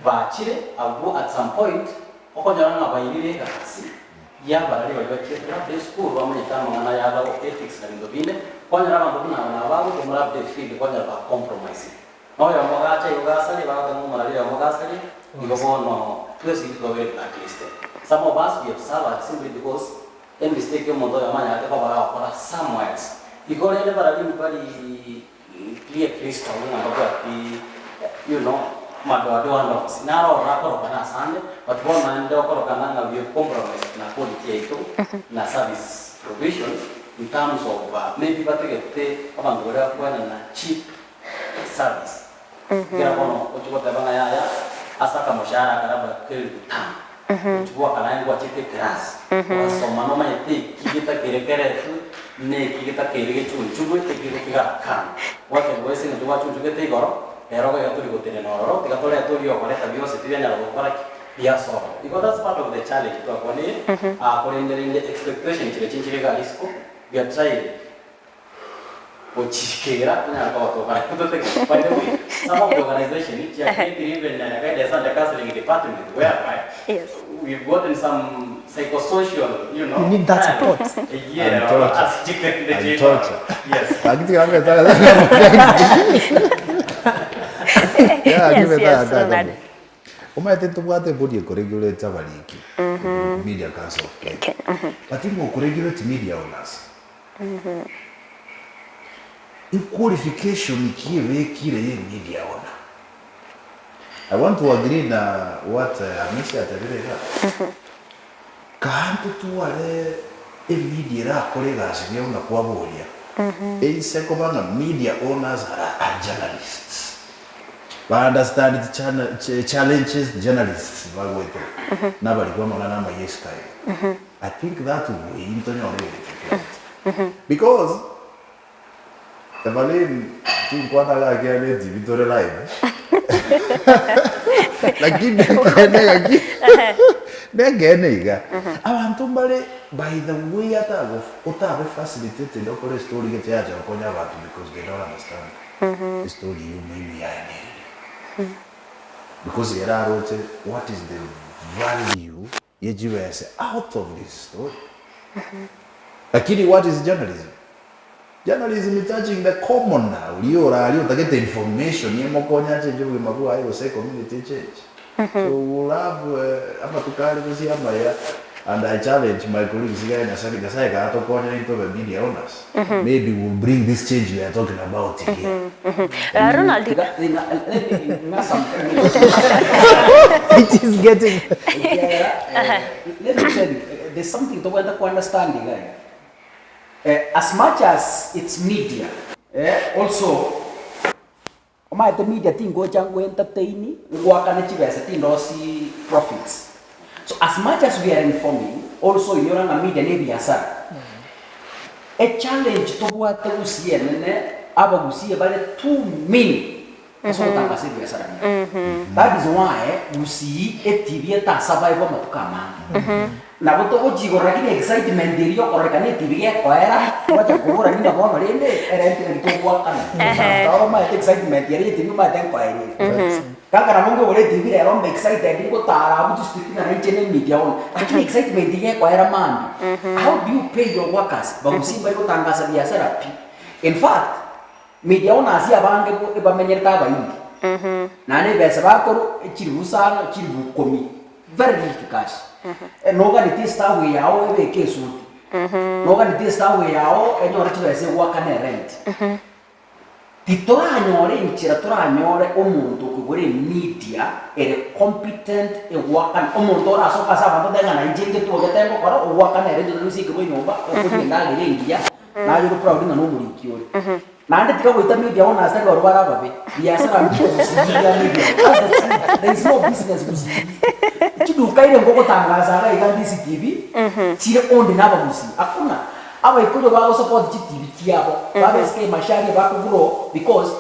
Bachire abwo at some point okonyora ng'a bairire egasi y'abarari baria bachiete labda esukuru bamanyete amang'ana ya law, ethics na binto binde, kwanyora abanto buna aba nabo bagocha omo labda efield kwanyora ba compromising. Na oyomo gacha igo gasaria bagoteba ng'a omorari oyomo gasaria igo bono twesi intwe twabeire blacklisted. Some of us we have suffered simply because Emistake y'omonto oyomo anyarete koba agokora somewhere else. Igo rende barabwo mbari clear crystal ng'a mbabwati you know madoadoa ande onsi. Naro ororo akorokana asande but bono naende okorokana ng'a we have compromised na quality yaito na service provision in terms of maybe bategete abanto baria bakoenana cheap service. Ekero bono ochia goteba ng'a yaya ase akamoshahara aka labda k'elifu tano, ochia goaka naye ngwachete ekerasi, ogasoma nomanyete eki getakeire keretwe na eki getakeire gechunchugwe, eki gegotigara kando. Gwatebigwa ase eng'encho gwachunchugete igoro, rero iga tori gotenena ororo, tiga torete oria okoreta bionsi pi bianyara gokora ki? Biase ororo. Igo that's part of the challenge twakwanire, korende rende expectation chiria chinchire iga isiko, we are trying. Gochiikera tonyare koba tokare totege. By the way, some of the organization chia created even guidance and counseling department whereby Yes. we've gotten some psychosocial, you know, You need that support. Yeah, And torture. as chikende And chiko. torture. Yes. Lakini kanga Yeah, Yes, give it yes, that, that, Ronald. that. Omanyete ntobwate ebody ekoregulate abariki, Media Council of Kenya. Kenya, mhm. But ngokoregulate media owners. Equalification ki ebekire ye media owner? I want to agree na what Hamisi atebire iga. Kaa ntotware emedia erakore egasi buya buna kwaboria. Einse koba ng'a media owners are are journalists. Ba understand challenges journalists bagoetera nabarikwa amang'ana amaya isiko aye. I think that way ntonyore egento kiagocha because Evelyn tinkwana gaki ane TV tore live lakini ekeene gaki nekeene iga abanto mbare by the way atago otabe facilitated okore estory gete yacha gokonya abanto because they don't understand estory eywo muhimu yaye nereri because ere aroche what is the value ye chibese out of this story lakini what is journalism? Journalism is touching the commoner oria oraria otagete information emokonye achenche obogima bwaye gose ecommunity echenche so we will have amatuko are gose amaya and I challenge my colleagues iga nyasaye nyasaye kagatokonya intwe abe media owners maybe we will bring this change we are talking about here. Ronald. Tiga, ng'a, let me, ng'a some few minutes. It is getting. Ekiagera, eh, let me tell you, eh, there's something tobwenerete ku understand iga iga. Eh, as much as it's media, eh, also, omanyete media tingocha ngo entertain, ngoakane chibesa tindosi profits. So as much as we are informing, also inyora ng'a media ne ebiasara. Echallenge tobwate gusii enene, abagusii bare too mean ase ogotangasa ebiasara biabo. That is why gusii etibi etasurvive amatuko amange. Nabo togochia igoro lakini excitement eria yokororekana etibi gekoera, twacha kobora ng'a bono rende erent nari togoakana. After all omanyete excitement eria ya etibi omanyete nkoera ere. Kaka nabo nkogora etibi rero mbe excited ngotara abwo chistreet ng'a ninche ne media bono, lakini excitement iga ekoera mambia. How do you pay your workers? Bagusii mbari gotangasa biasara pi. In fact, media owners abange bo ebamenyerete abaindi, naende ebesa bakorwa echiribu isano, chiribu ikomi, very little cash. Noganeti estaff yao ebeke esuti, noganeti estaff yao enyore chibesa egoakane erent. Titoranyore enchera toranyore omonto okoigora emedia ere competent egoakana, omonto orasoke ase abanto otebe ng'a nainche ngetwogete ngokora, ogoakana ere intwe tari gose nyomba, okoria endagera engiya, naye ore proud ng'a nomoriki ore. Naende tiga goita media owners tari barobwo bare ababe, biasara mbire gusii bia media that's the truth, there is no business gusii. Chiduka ire ngogotangaza iga iga Ndizi TV, chire owned na abagusii, hakuna. Abaikorio bago support chitibi chiabo babe SK Macharia bako grow because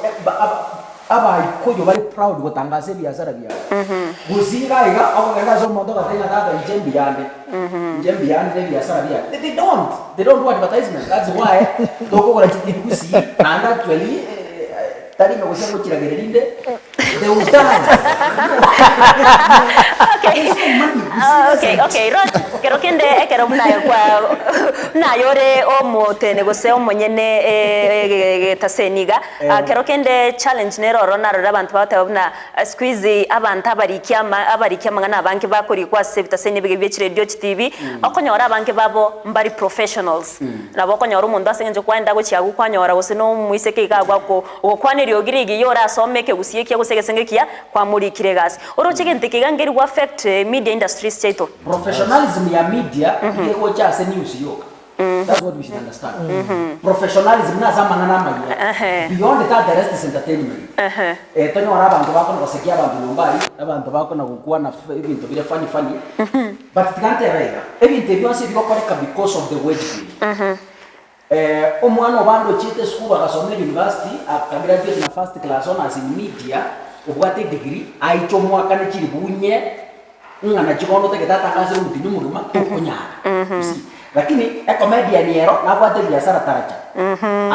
abaikoyo bare proud gotangasa ebiasara biabo. Gose iga iga okogenda ase omonto ogateba ng'a tata inche mbuyande, inche mbuyande na ebiasara biane. They don't, they don't do advertisement that's why tokogora chitibi gusii naende actually tari ng'a gose ngochiragereria rinde they will die. Okay. There's no money gusii Ah, okay, doesn't. okay. Rod, kero kende ekero buna kwa buna aye ore omotene gose omonyene eh, getaseni iga, ah, kero kende challenge nere ororo narorire abanto bagoteba buna siku hizi abanto abariki ama abariki amang'ana abange bakorikwa ase ebitaseni ebiga bie chiredio chitibi, okonyora abange babo mbari professionals. Nabo okonyora omonto ase eng'encho kwaenda gochia agwo kwanyora gose na omoiseke iga agwo ako Ogokwana eriogi rigiya orasome ekegusii ekiya gose egesengo ekiya kwamorikire egasi. Oroche gento eke iga nkeri go affect media industries chiaito. Professionalism ya media iga egocha ase news yoka. That's what we should understand. Professionalism nase amang'ana amaya. Beyond that the rest is entertainment. Eh tonyore abanto bakona gosekia abanto nyomba aywo, abanto bakona gokwana ebinto bire funny funny. But tiga ntebe iga, ebinto ebi bionsi ebigokoreka because of the wage bill. Omwana obande ochiete esukuru agasoma eyunivasiti akagraduate na first class honours in media obwate edegree aiche omwakane chiribu inye ng'a nachi bono otagete atangasere omotienyi omogima tokonyara you see. Lakini ecomedian ero nabwate ebiasara taracha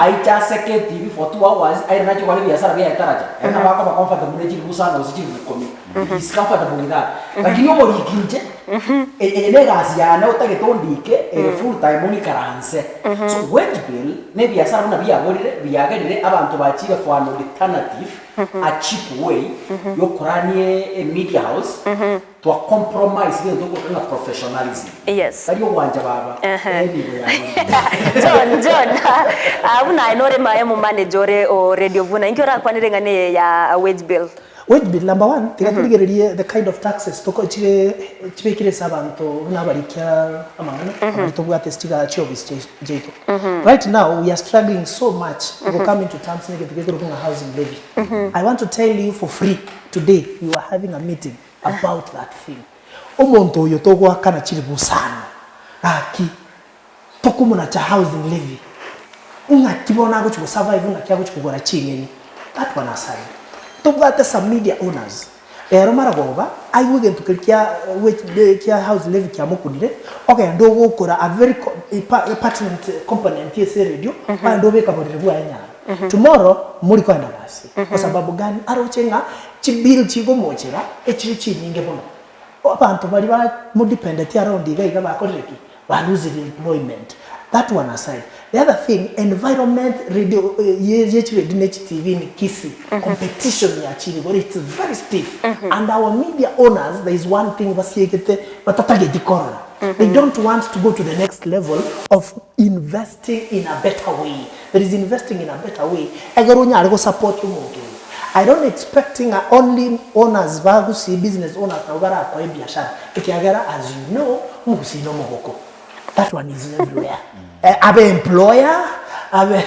aiche aseke etv for 2 hours aire nache gokora ebiasara biaye taracha ere nabo akoba comfortable ne chiribu isano gose chiribu ikomi he is comfortable with that. Lakini omoriki inche Eye negasi yane otagete ondike ere full time ong'ikaranse. So wage bill na ebiasara buna biaborire biagerire abanto bachire for an alternative a cheap way yokorania e media house twa compromise gento okoroka ng'a professionalism. Yes. Tari ogwancha baba, enibo yaborire. John, John, ah, buna aye nore ma- omomanager ore o Radio Vuna, inki orakwanere eng'ana eye ya wage bill? Wage bill number one, tiga torigererie the kind of taxes toko chire chibekire ase abanto buna abarikia amang'ana abari tobwate ase chiga chiofisi chiai chiaito. Right now we are struggling so much to come into terms na egento gekorokwa ng'a housing levy. I want to tell you for free today we were having a meeting about that thing. Omonto oyo togoakana chiribu isano gaki tokomonacha housing levy ng'aki bono agochi go survive ng'aki agochi kogora ching'eni that one aside. Tobwate some media owners rero maragoba aigwe egento keria kia which kia house levy kiamokunire ogende ogokora a very pertinent component ase eredio ogende obeka borere bwaye nyaro tomorrow mori kogenda gasi kwa sababu gani aroche ng'a chibill chigomochera echire chinyinge mono. Abanto baria ba modependeti around iga iga bakorire ki? Ba losire employment. That one aside. The other thing, environment radio ye ye chiredio ne chitivi in Kisii, competition yachire igoro it's very stiff. And our media owners there is one thing basiegete batatageti korora. They don't want to go to the next level of investing in a better way. There is investing in a better way egere onyare gosupport omonto oyo. I don't expect ng'a only owners ba Gusii business owners nabwo barakoe ebiashara ekiagera as you know omogusii nomogoko that one is everywhere abe employer abe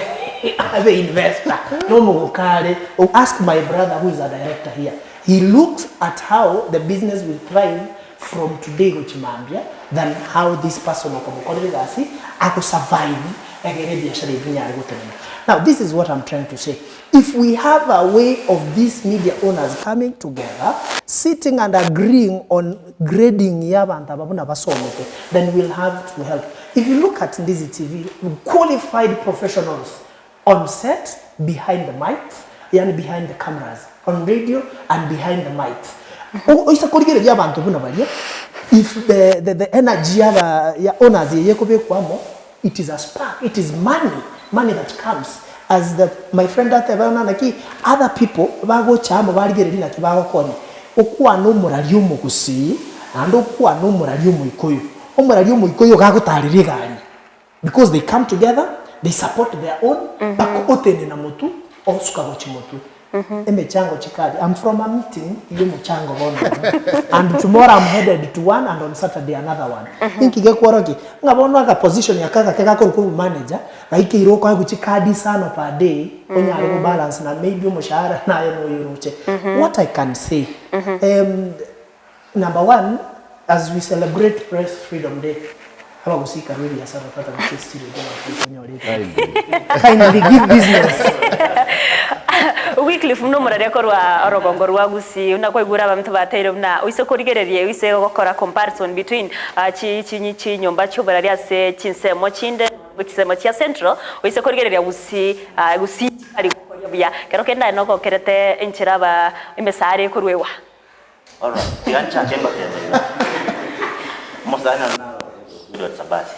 abe investor nomogoko are ask my brother who is a director here he looks at how the business will thrive from today gochia mambia than how this person okomokorera egasi ago survive egere ebiashara ebi binyare gotenena. Now this is what I'm trying to say, if we have a way of these media owners coming together, sitting and agreeing on grading ya abanto aba buna basomete, then we'll have to help. If you look at Ndizi TV, qualified professionals on set, behind the mics, yaani behind the cameras, on radio and behind the mics. Oise korigereria abanto buna baria, if the, the, the energy yaba ya owners eye ekobekwa amo, it is a spark, it is money, money that comes. As the, my friend ateba ng'a naki other people bagocha amo barigereria naki bagokonya. Okwane omorari omogusii, naende okwane omorari omoikoyo. Omorari omoikoyo iga agotarera egari. Because they come together, they support their own, mpaka otenena motwe. Osuka gochia motwe. Emechango chikari. I'm from a meeting ye omochango bono iga and tomorrow I'm headed to one and on Saturday another one. Inki gekworokia? Ng'a bono aga position aka agake gakorokwa obomanager, gaikeire okoegwa chikadi isano per day onyare go balance na maybe omoshahara naye noyoroche. What I can say, number one, as we celebrate press freedom day, abagusii karue ebiasara tata gochia ase chiredio abanto baikonyora ebinto. Kindly give business. Wycliffe buna omorari korwa orogongo rwa Gusii, buna kwaigure abanto bateire buna oise korigereria oise gokora comparison between chi chi chinyomba chi'oborari ase chinsemo chinde chisemo chia Central, oise korigereria Gusii Gusii tari gokoria buya. Kero kende aye nogokerete enchera aba emesara ekorwegwa. Alright, tiga nchake ngoteba iga. Omosani one narorire Sabasi.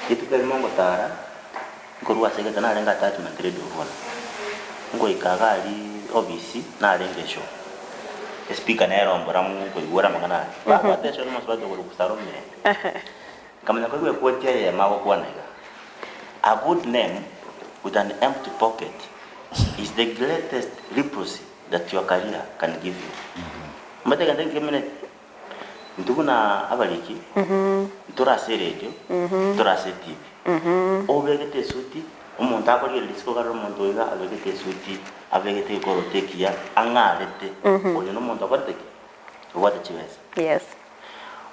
Rituko erimo ngotara, nkorwa ase egete narenge attachment radio bono. Ngoika iga aria ofisi, narenge eshow. Espika nere ombora nkoigwera amang'ana aria. Babwate eshow na omosubati okorokwa Sarah Omirembe. Nkamanya koigwa equote eyemo agokwana iga, A good name with an empty pocket is the greatest leprosy that your career can give you. Omanyete egento ekio kemeneti? Intwe buna abariki, ntore ase eredio, ntore ase etibi. Obegete esuti, omonto akorigereria isiko iga arore omonto oyo iga abegete esuti, abegete egekoroto ekiya, ang'arete, oyo nomonto okorete ki? Obwate chibesa. Yes.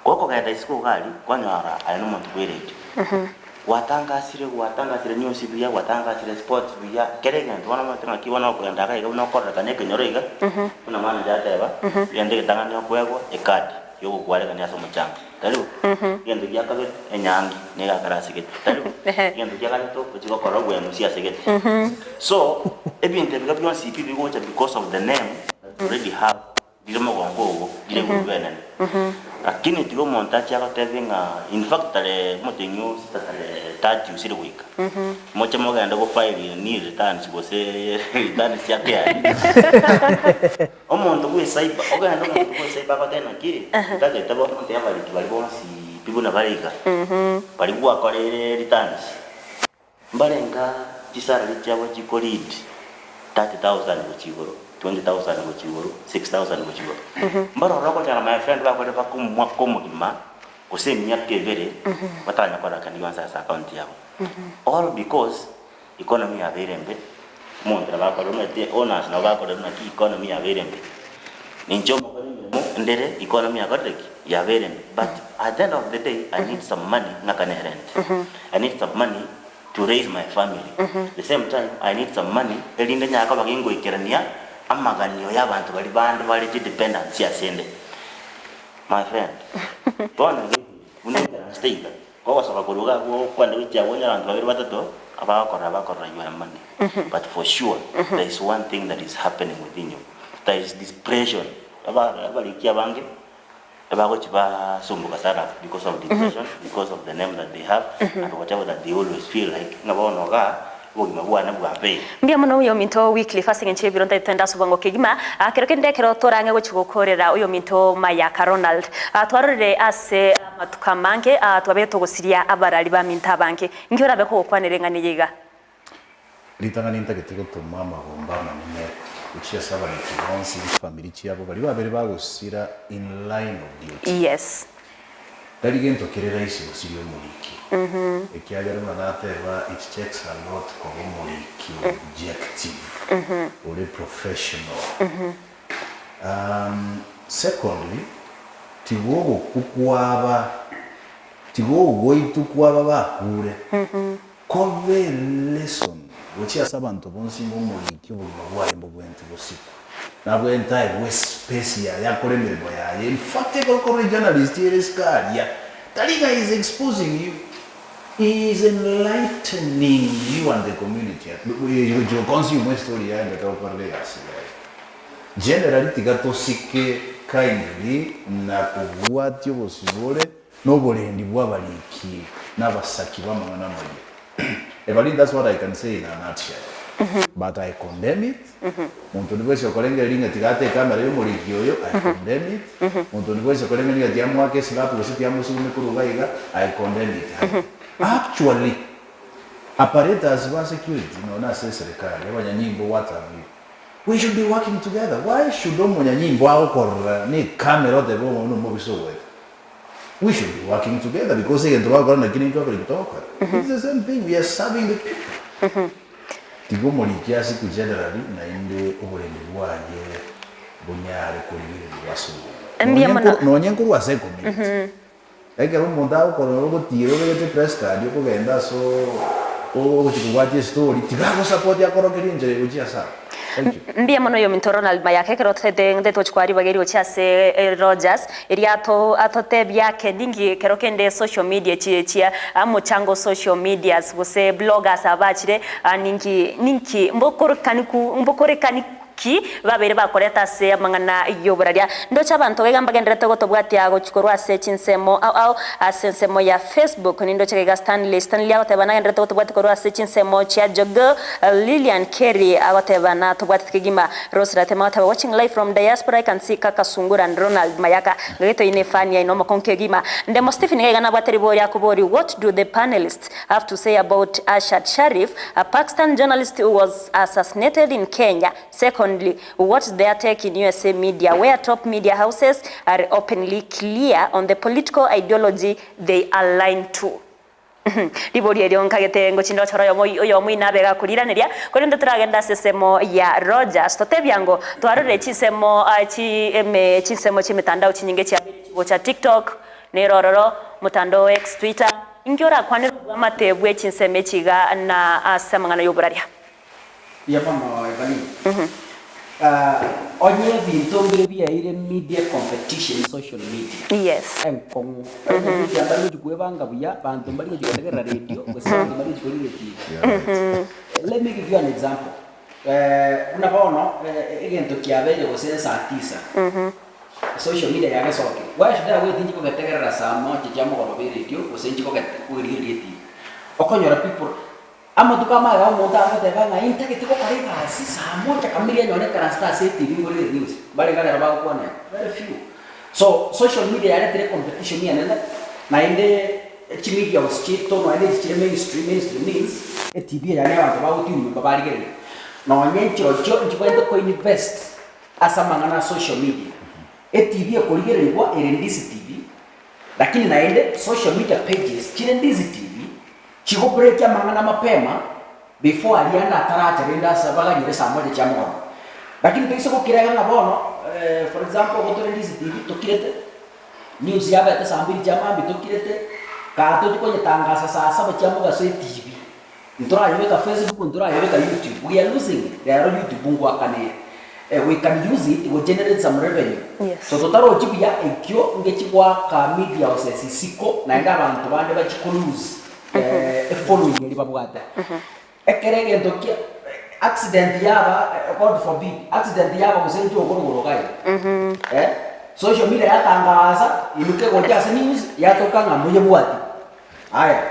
Gokogenda isiko iga aria, kwanyora aye nomonto bw'eredio. Gwatangasire gwatangasire news buya, gwatangasire sports buya, kera egento bono omanyete ng'aki bono okogenda iga iga buna okororekana ekenyoro iga, buna manager ateba, egento egetang'ani okoegwa, ecard yogokwarekania ase omochanga, tari bo? Egento gia kabere, enyangi, nigo ekare ase gete, tari bo? Egento gia gatato, ochie gokora obwemusi ase gete. So, ebinto ebiga bionsi pi bigocha because of the name that you already have. Rire mogongo ogo, rire iguru enene. Lakini tiga omonto achie agotebie ng'a in fact tare omotenyi o sita tare 30 osire goika. Moche mogende go file nil returns gose returns chia KRA. Omonto bwe cyber, ogende omonto bwe cyber agotebie naki, ntagete bono nte abariki baria bonsi pi buna bare iga, baria gwakoreire returns. Mbarenga chisalary chiabo chiko lead 30,000 gochia igoro, 20,000 gochia igoro, 6,000 gochia igoro. Mbaroro okonyora my friend bakorire mpaka omwaka omogima gose emiaka ebere bataranya korora kende gionsi ase account yabo. All because economy yabeire embe, omonto nabo akorire omanyete owners nabo bakorire naki economy yabeire embe. Ninche omokori emeremo ndere economy yakorire ki? Yabeire embe but at the end of the day I need some money ng'akane erent. I need some money to raise my family, the same time I need some money erinde nyare koba gingoikerania amaganio ya abanto baria bande bare chidependants asende. My friend, bono iga buna oikaransete iga, kogosoka korwa iga abwo okwenda gochia abwo onyore abanto babere batato abagokorora bakorora your money but for sure there is one thing that is happening within you, there is depression, aba abariki abange. Bagochia basumbuka sana because of depression, because of the name that they have and whatever that they always feel like ng'a bono igaa obogima bwane bwabeire. Mbuya mono oyominto Wycliffe ase engencho y'ebiro ntagete togende ase obwango kegima. Kero kende ekero torang'e gochia gokorera oyominto Mayaka Ronald. Twarorire ase amatuko amange twabeire togosiria abarari baminto abange. Inki orabe kogokwanera eng'ana eye iga? Ritang'ani ntagete gotoma amagomba amanene gochia ase abariki bonsi ne chifamiri chiabo baria babere bagosira in line of duty. Yes. Tari gento kere rahisi gosiria omoriki, ekiagera buna nateba it takes a lot koba omoriki objective, ore professional. Secondly, tiga ogokwa kwaba, tiga ogoitwa kwaba bakure, Kobe lesson gochia ase abanto bonsi ng'a omoriki obogima bwaye mbobwente bosikwe. Nabwente aegwe espace yaye akore emeremo yaye. In fact ekero okorora ejournalist ere isiko aria, tari ng'a he is exposing you, he is enlightening you and the community gochia goconsume estory yaye ekero okorire egasi yaye. Generally tiga tosike kindly na kobwatia obosibore Noborendi bw'abariki na abasaki b'amang'ana amaya. Evaline that's what I can say in a nutshell. But I condemn it. Monto onde bwensi okorengereria ng'a tiga ate ekamera y'omoriki oyo, I condemn it. Monto onde bwensi okorengereria ng'a tiamoaka eslap gose tiamosugume korwa iga iga, I condemn it. Actually, Apparatus ba security nonya ase eserekari, abanyanyimbo what have you, we should be working together. Why should omonyanyimbo agokorora ne ecamera otebe oyo nomobisa ogoeta? We should be working together because egento bagokora nakio naintwe abariki togokora. It's the same thing, we are serving the people. Tiga omoriki asikwe generally naende oborendi bwaye bonyare korigererigwa ase obonge. Mbuya Nonye mono. nko- nonye nkorwa ase ecommunity. Ekero omonto agokorora ogotiira obegete press card okogenda ase ogochia kobwatia estory, tiga agosapotie akorokerie enchera egochia ase abo. Thank you. Mbuya mono oyominto Ronald Mayaka ekero totete ng'te tochi koa ribaga eri gochia ase Rogers eria ato atotebia ake ninki kero kende social media echi chia mochango social medias gose bloggers aba bachire ninki ninki mbokorekani ku mbokorekani Ki babeire bakoreta ase amang'ana y'oboraria? Ndoche abanto gaiga mbagendererete gotobwatia gochia korwa ase chinsemo ao ao ase ensemo ya Facebook. Nindoche gaiga Stanley Stanley agoteba nagendererete gotobwatia korwa ase chinsemo chia Jogoo. Lilian Kerry agoteba natobwateti kegima. Rose Ratema agoteba watching live from diaspora I can see Kaka Sungura and Ronald Mayaka. Ngaki toine efani yaino omokong'u kegima. Ndemo Stephen gaiga nabwate ribori akobori what do the panelists have to say about Arshad Sharif, a Pakistan journalist who was assassinated in Kenya. Secondly, what's their take in USA media where top media houses are openly clear on the political ideology they align to? Ribori erio nkagete ngochi ndochore oyomo oyomo inabe gakoriiraneria, korende toragende ase esemo ya Rogers totebia ngo twarorire chinsemo chi eme chinsemo chi'emetandao chinyinge chiabeire chigocha TikTok, nere ororo, motandao o X, Twitter, Inki orakwanere obwamate bwe chinsemo echi iga na ase amang'ana y'oboraria? Mbuya mono Evelyn. Onye ebinto mbire biaeire media competition social media Yes. enkong'u. Onye media mbari gochi kwebanga buya, banto mbari gochi gotegerera radio gose banto mbari gochi korigereria TV. Let me give you an example. Buna bono egento kiabeire gose saa tisa. Social media yagesokire. Why should I wait inche kogetegerera saa moja chia mogoroba eredio gose inche kogete korigereria etivi. Okonyora people amatuko amaye omonto agoteba ng'a intagete gokora egasi saa moja kamiri enyore ekaranste ase etivi ngorere news. Mbarenge rero bagokwana igo, very few. So social media yaretire ecompetition enene naende chimedia house chiaito nonya na echi chire mainstream, mainstream means etivi eye yaani abanto bagotune nyomba barigereria. Nonya nchirochio nchibwenerete koinvest Ase amang'ana a social media, etibi ekorigererigwa ere Ndizi TV, lakini naende social media pages chire Ndizi TV chigobreakia amang'ana mapema before aria ande ataracha rende ase baganyire saa moja chia mogoroba. Lakini toise gokira iga ng'a bono for example igo tore Ndizi TV tokirete, news yabete saa mbiri chia mambia tokirete, kaa tochia konyetangasa saa saba chia mogaso etibi. Ntorayebeka Facebook, ntorayebeka YouTube, we are losing it. Rero YouTube ngoakana ere. Eh, we can use it go generate some revenue. Yes. So totarochi buya ekio ngechi goaka media houses isiko naende abanto bande bachi ko lose eh, efollowing eria babwate. Ekero egento kia accident yaba eh, God forbid, accident yaba gose inche okorogoro iga iga. Eh, social media yatangaasa, inuke gocha ase news, yatoka ng'a moyebwati. Aya,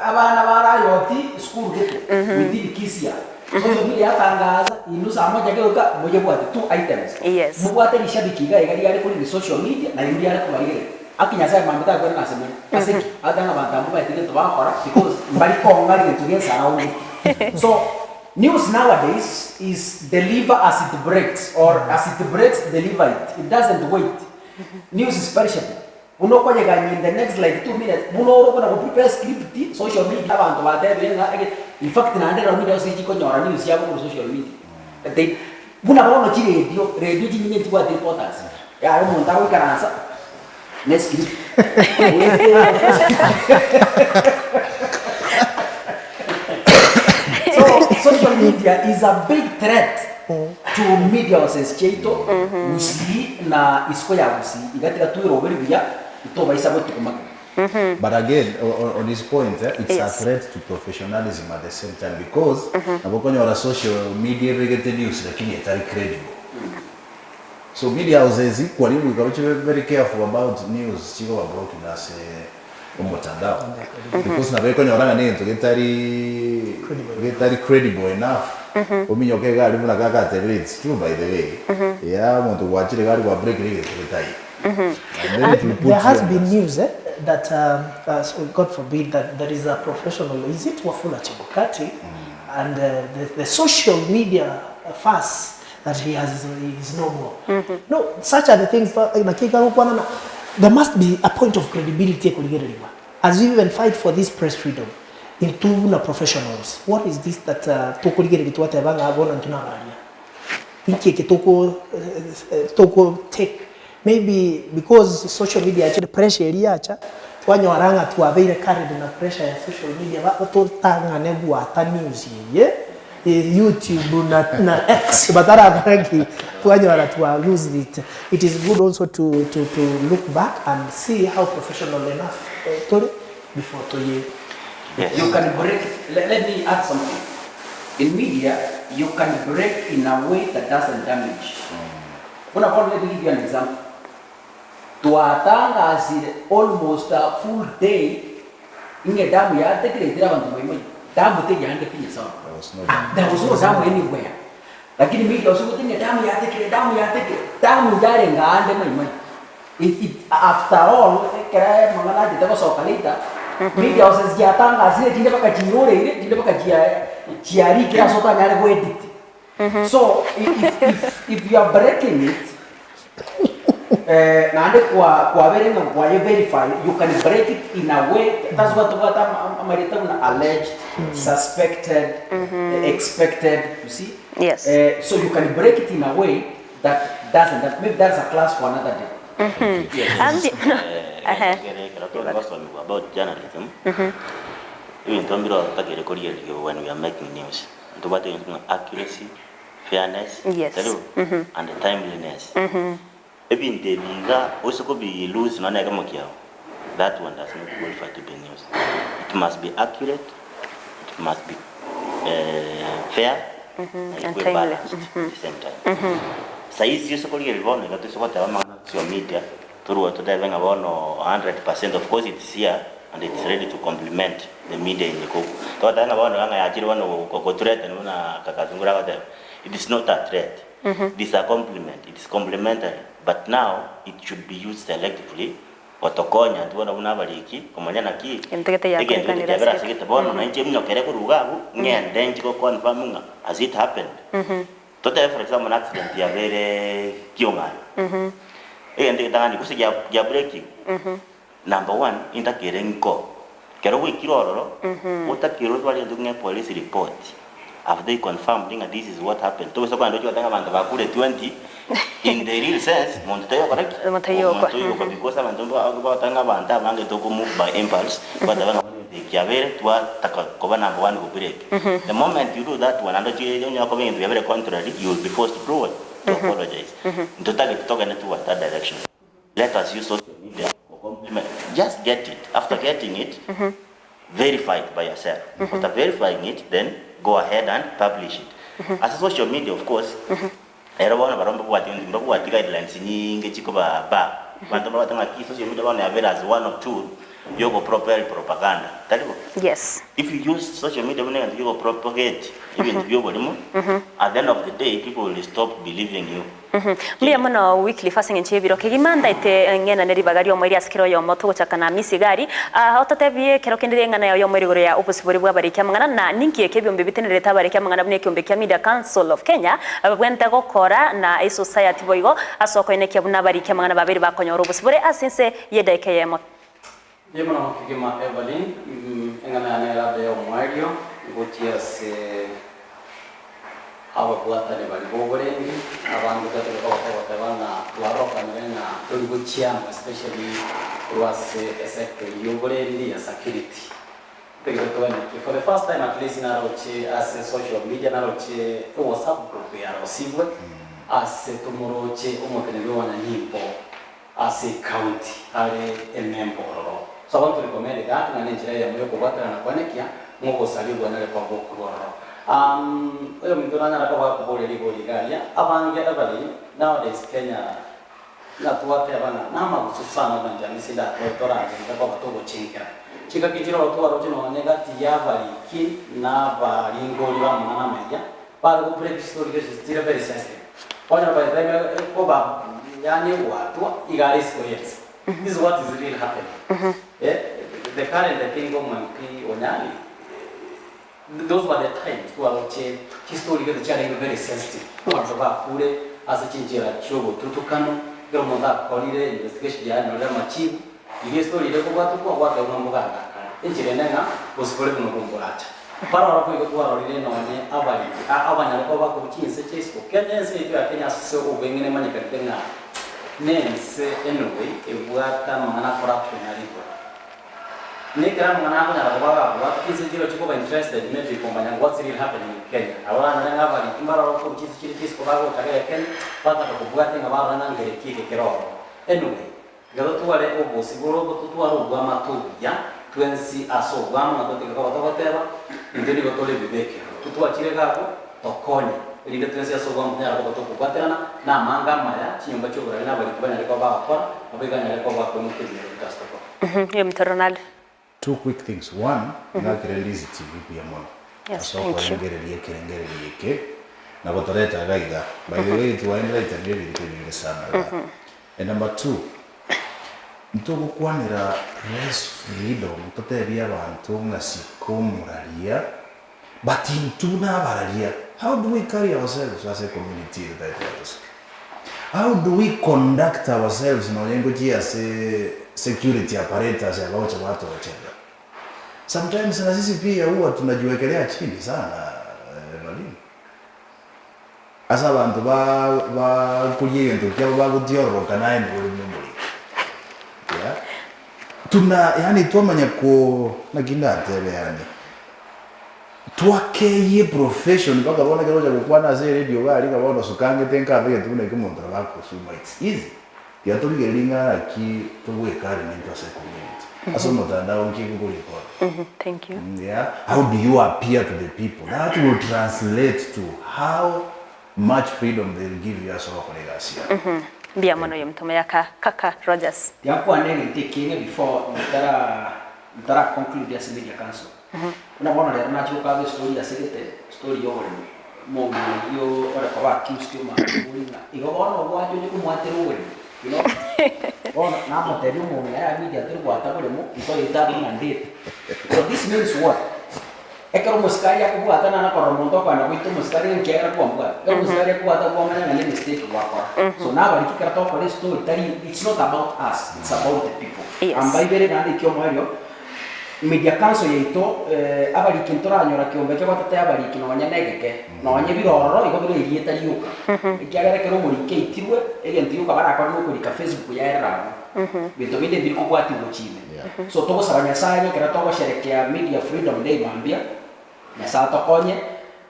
abana ba Rayoti sukuru gete within Kisia. Social media yatangaza inwe saa moja gegoika moyebwate two items. Yes. Mobwate rishabiki iga iga riare korire social media na inwe riare kobarigereria. Aki Nyasaye mambia takwera ng'a ase more. Ase ki? Agoteba ng'a abanto abwo mbaete gento bagokora because mbari kong'a rigento ria ensara onde. So news nowadays is deliver as it breaks or as it breaks deliver it. It doesn't wait. News is perishable. Buna okonyeganyia in the next like 2 minutes, buna ore okona go prepare script, social media abanto batebire ng'a ege, in fact naende rero media house chikonyora news chiabo korwa social media. They buna bono chiredio, radio chinyinge nchibwati reporters, yaya omonto agoikaransa ne escript. So social media is a big threat to media houses chiaito Gusii na isiko ya Gusii iga tiga tweroberie buya ntobaisa gotuko magega. But again, on his point, eh, it's Yes. a threat to professionalism at the same time because nabo okonyora social media ebegete news lakini etari credible. So media houses equally goika bache very careful about news chigoba broken ase omotandao because nabo ekonyora ng'a negento getari getari credible enough ominyoke iga aria buna kaka atebire it's true by the way eeh omonto gwachire iga aria gwa breakire egento getaiyo and then it will put There has you been under news eh? that so God forbid that there is a professional, is it Wafula Chebukati? And the, the social media fuss that he has is no more. No, such are the things that naki ekagokwana na there must be a point of credibility ekorigererigwa as we even fight for this press freedom intwe buna professionals what is this that tokorigereria twateba ng'a bono intwe nabararia inki eke toko toko take maybe because social media yachire pressure eria yacha twanyora ng'a twabeire carried na pressure ya social media ba totang'ane gwata news eye YouTube na na X batarakora ki twanyora twa lose it it is good also to to to look back and see how professional enough tore before toye You can break, let, let me add something. In media, you can break in a way that doesn't damage. Buna bono let me give you an example. Twatangasire almost a full day ng'a edamu yatekire etire abanto baimoche. Damu teri ande pi Nyasae one. There was no dam. There was no dam anywhere. Lakini media osugete ng'a edamu yatekire, edamu yatekire. Damu yarenge ande maimai. It, it, after all, ekero amang'ana achete gosoka later, media houses chiatangasire chinde mpaka chiiroreire, chinde mpaka chia chiarikire ase otanyare goedit. So, if, if, if you are breaking it, eh, naende kwa kwabere ng'a kwaye verify, you can break it in a way, that's why tobwate ama- amarieta buna alleged, suspected, expected, you see? Yes. Eh, so you can break it in a way that doesn't, that maybe that's a class for another day. Yes. Ambi Ehe. Ekero tore gosomigwa about journalism, ebinto mbire otakere korigereria when we are making news. Ntobwate ebinto buna accuracy, fairness, Yes. tari bo? And timeliness. Ebinto ebi iga ose kobi lose nonya na ekemo kiao, that one does not qualify to be news. It must be accurate, it must be fair, na And ekwe timely. balanced at the same time. Saizi ose korigereria bono iga toise goteba amang'ana social media, torwe totebe ng'a bono 100% of course it's here and it's ready to complement the media in Ikoku. Togoteba ng'a bono ng'a yachire bono go threaten buna Kakazungura agoteba, it is not a threat, it is a compliment, it is complementary, but now it should be used selectively gotokonya intwe bono buna abariki komanya naki Egento gete egento gete yakorekanire kiabera ase ase gete bono nainche minyokere korwa iga abwo, ng'ende nchi go confirm ng'a has it happened. Totebe for example na accident yabeire Kiong'anyo, egento getang'ani gose gia gia breaking, number one intakere nko, ekero gwaikire ororo, otakere otware egento ng'a epolice report, have they confirmed ng'a this is what happened, tobaisa kogenda oche goteba ng'a abanto bakure 20, in the real sense, monto taiyo okora ki? Monto taiyo okwa. Omonto taiyo okwa because abanto mba bagoteba ng'a abanto abange toko move by impulse, twateba ng'a bono egento eke kiabeire, twataka koba number one go break. The moment you do that one, naende ochie onye okoba egento kiabeire contrary, you will be forced to do what? To apologize. Ntotagete togende towards that direction. Let us use social media go compliment, just get it. After getting it, verify it by yourself. After verifying it, then go ahead and publish it. Ase social media of course, ero bono barobwo mbabwati mbabwati guidelines nyinge chikoba ba abanto mbabwate ng'aki social media bono yabeire as one of tool yogo propel propaganda, tari bo? Yes. If you use social media buna egento giogo propagate ebinto bia oborimo, at the end of the day people will stop believing you. Mbuya mono Wycliffe ase eng'encho y'ebiro kegima ndaete ng'enane ribaga ri'omoerio ase kera oyomo togochaka na Misigari. Aa ototebie ekero kende ring'ana yaye omoerio igoro ya obosibore bw'abariki amang'ana na ninki eke ebiombe bitenererete abariki amang'ana buna ekiombe kia Media Council of Kenya babwenerete gokora na esociety boigo ase okoenekia buna abariki amang'ana babeire bakonyora obosibore ase ense y'edaika eyemo. Mbuya mono kegima Evelyn, eng'ana yane erabe y'omoerio gochia ase ababwatani baria b'oborendi, abange twachaka koba togoteba ng'a twarokanire ng'a tori gochia amo especially korwa ase esector eyio y'oborendi ya security. Ntagete toenekie for the first time at least naroche ase social media naroche ewhatsapp group yarosibwe ase tomoroche omoteneneri bw'abanyanyimbo ase ecounty are emember ororo. So I want to recommend that ng'a nenchera eyemo yokobwaterana kwenekia ng'a obosaria obwanare koba bokorwa ororo. Oyominto nanyara koba akoboria rigori iga aria, abange Evelyn, nowadays Kenya ng'a twateba ng'a namagusu sana buna inche ase ndatoe toragende koba togochinkera. Chingaki chire oro twaroche nonye gati y'abariki na abaringori b'amang'ana amaya, bare go break chistory gese chire very sensitive. Okonyora by the time ekoba yaani egwatwa iga are isiko y'ense. This is what is really happening. Eh, the current I think omo MP Onyali, those were the times twaroche chistory gete chiarenge very sensitive. Abanto bakure ase chinchera chiobotutukano, ekero omonto akorire investigation yaye norire amachibu, iga estory ere kobwatokwa gwateba ng'a mboganda akare. Enchera ende ng'a bosibore buna obwo mboracha. Baroro boigo twarorire nonye abariki abanyare koba bakorwa chinse chia isiko. Kenya ense yaito ya Kenya ase obweng'ene emanyekanete ng'a nense anyway ebwate amang'ana a corruption are igoro. Nekero amang'ana akonyara koba agabwate chinse chire chikoba interested maybe komanya what's really happening in Kenya. Nabo oranyore ng'a abariki mbaroro korwa chinse chire chia isiko bagocha iga Kenya bataka kobwatia ng'a barora ng'a nkere ki eke kere ororo. Anyway, Tiga totware obosibore obo, totware obwamate obuya twensi ase obwamo, na totige koba togoteba, Intwe nigo tore ebibe ekeroro. Totwachire iga abwo, tokonye, erinde twensi ase obwamo tonyare koba tokobwaterana namanga amaya, chinyomba chi'oborari na abariki banyare koba bagokora, naboigo anyare koba akoimokia ebinyoro bito ase tokora. Oyominto Ronald. Two quick things, one, ngakire Lizzy TV buya mono Yes, ase thank you. okorengereria ekerengererio eke na gotoreta iga iga. By the way twaenlightenirie ebinto ebinge sana iga. And number two, ntogokwanera press freedom totebie abanto ng'a sika omoraria but intwe buna abararia how do we carry ourselves ase ecommunity eye totagete gotosika? How do we conduct ourselves nonye ngochia ase security apparatus abagocha batorochera? Sometimes na sisi pia huwa tunajiwekelea chini sana Evaline. Ase abanto ba bakoria egento kiabo bagotiororoka naye nigo ore momoriri. Yeah. Tuna yaani twamanya ko naki ndatebe yaani twakeyie profession mpaka bono ekero ogocha gokwana ase eredio iga aria iga bono osukangete nkabe egento buna ekio omonto nabo akosuma it's easy. Tiga torigererie ng'a naki togwekari nintwe ase ecommunity. Ase omotandao nki ekokorikora. Thank you. Yeah, how do you appear to the people? That will translate to how much freedom they will give you ase ogokora egasi yabo. Mbuya mono oyo motome yaka kaka Rogers. Tiga nkwane egento ekieng'e before ntara ntara conclude ase media council. Buna bono rero nachia gokaba estory ase gete, story ya oboremo, omong'ina oyio ore koba accused omanye ng'a igo bono obwancha oche komwatera oboremo, you know. Bono namotebia omong'ina yaya media tori goata boremo, ntoete abwo ng'a ndete. So this means what? Ekero omosikari akobwata nana korora omonto okoenda goita omosikari ng'a ekiagera kwambwata. Ekero omosikari akobwata kwamanya ng'a ne emistake gwakora. So nabariki ekero togokora estory tari it's not about us, it's about the people. Yes. Amba ibere naende ekiomoerio, Media council yaito abariki ntoranyora kiombe ekio gotete abariki nonye negeke, nonye bire ororo igo bire erieta rioka. Ekiagera ekero omoriki aitirwe, egento gioka barakore nokorika Facebook yaerera abwo. Binto binde mbiri kobwatigwa gochia ime. So togosaba Nyasaye ng'a ekero togosherekea media freedom day mambia, Nyasaye atokonye,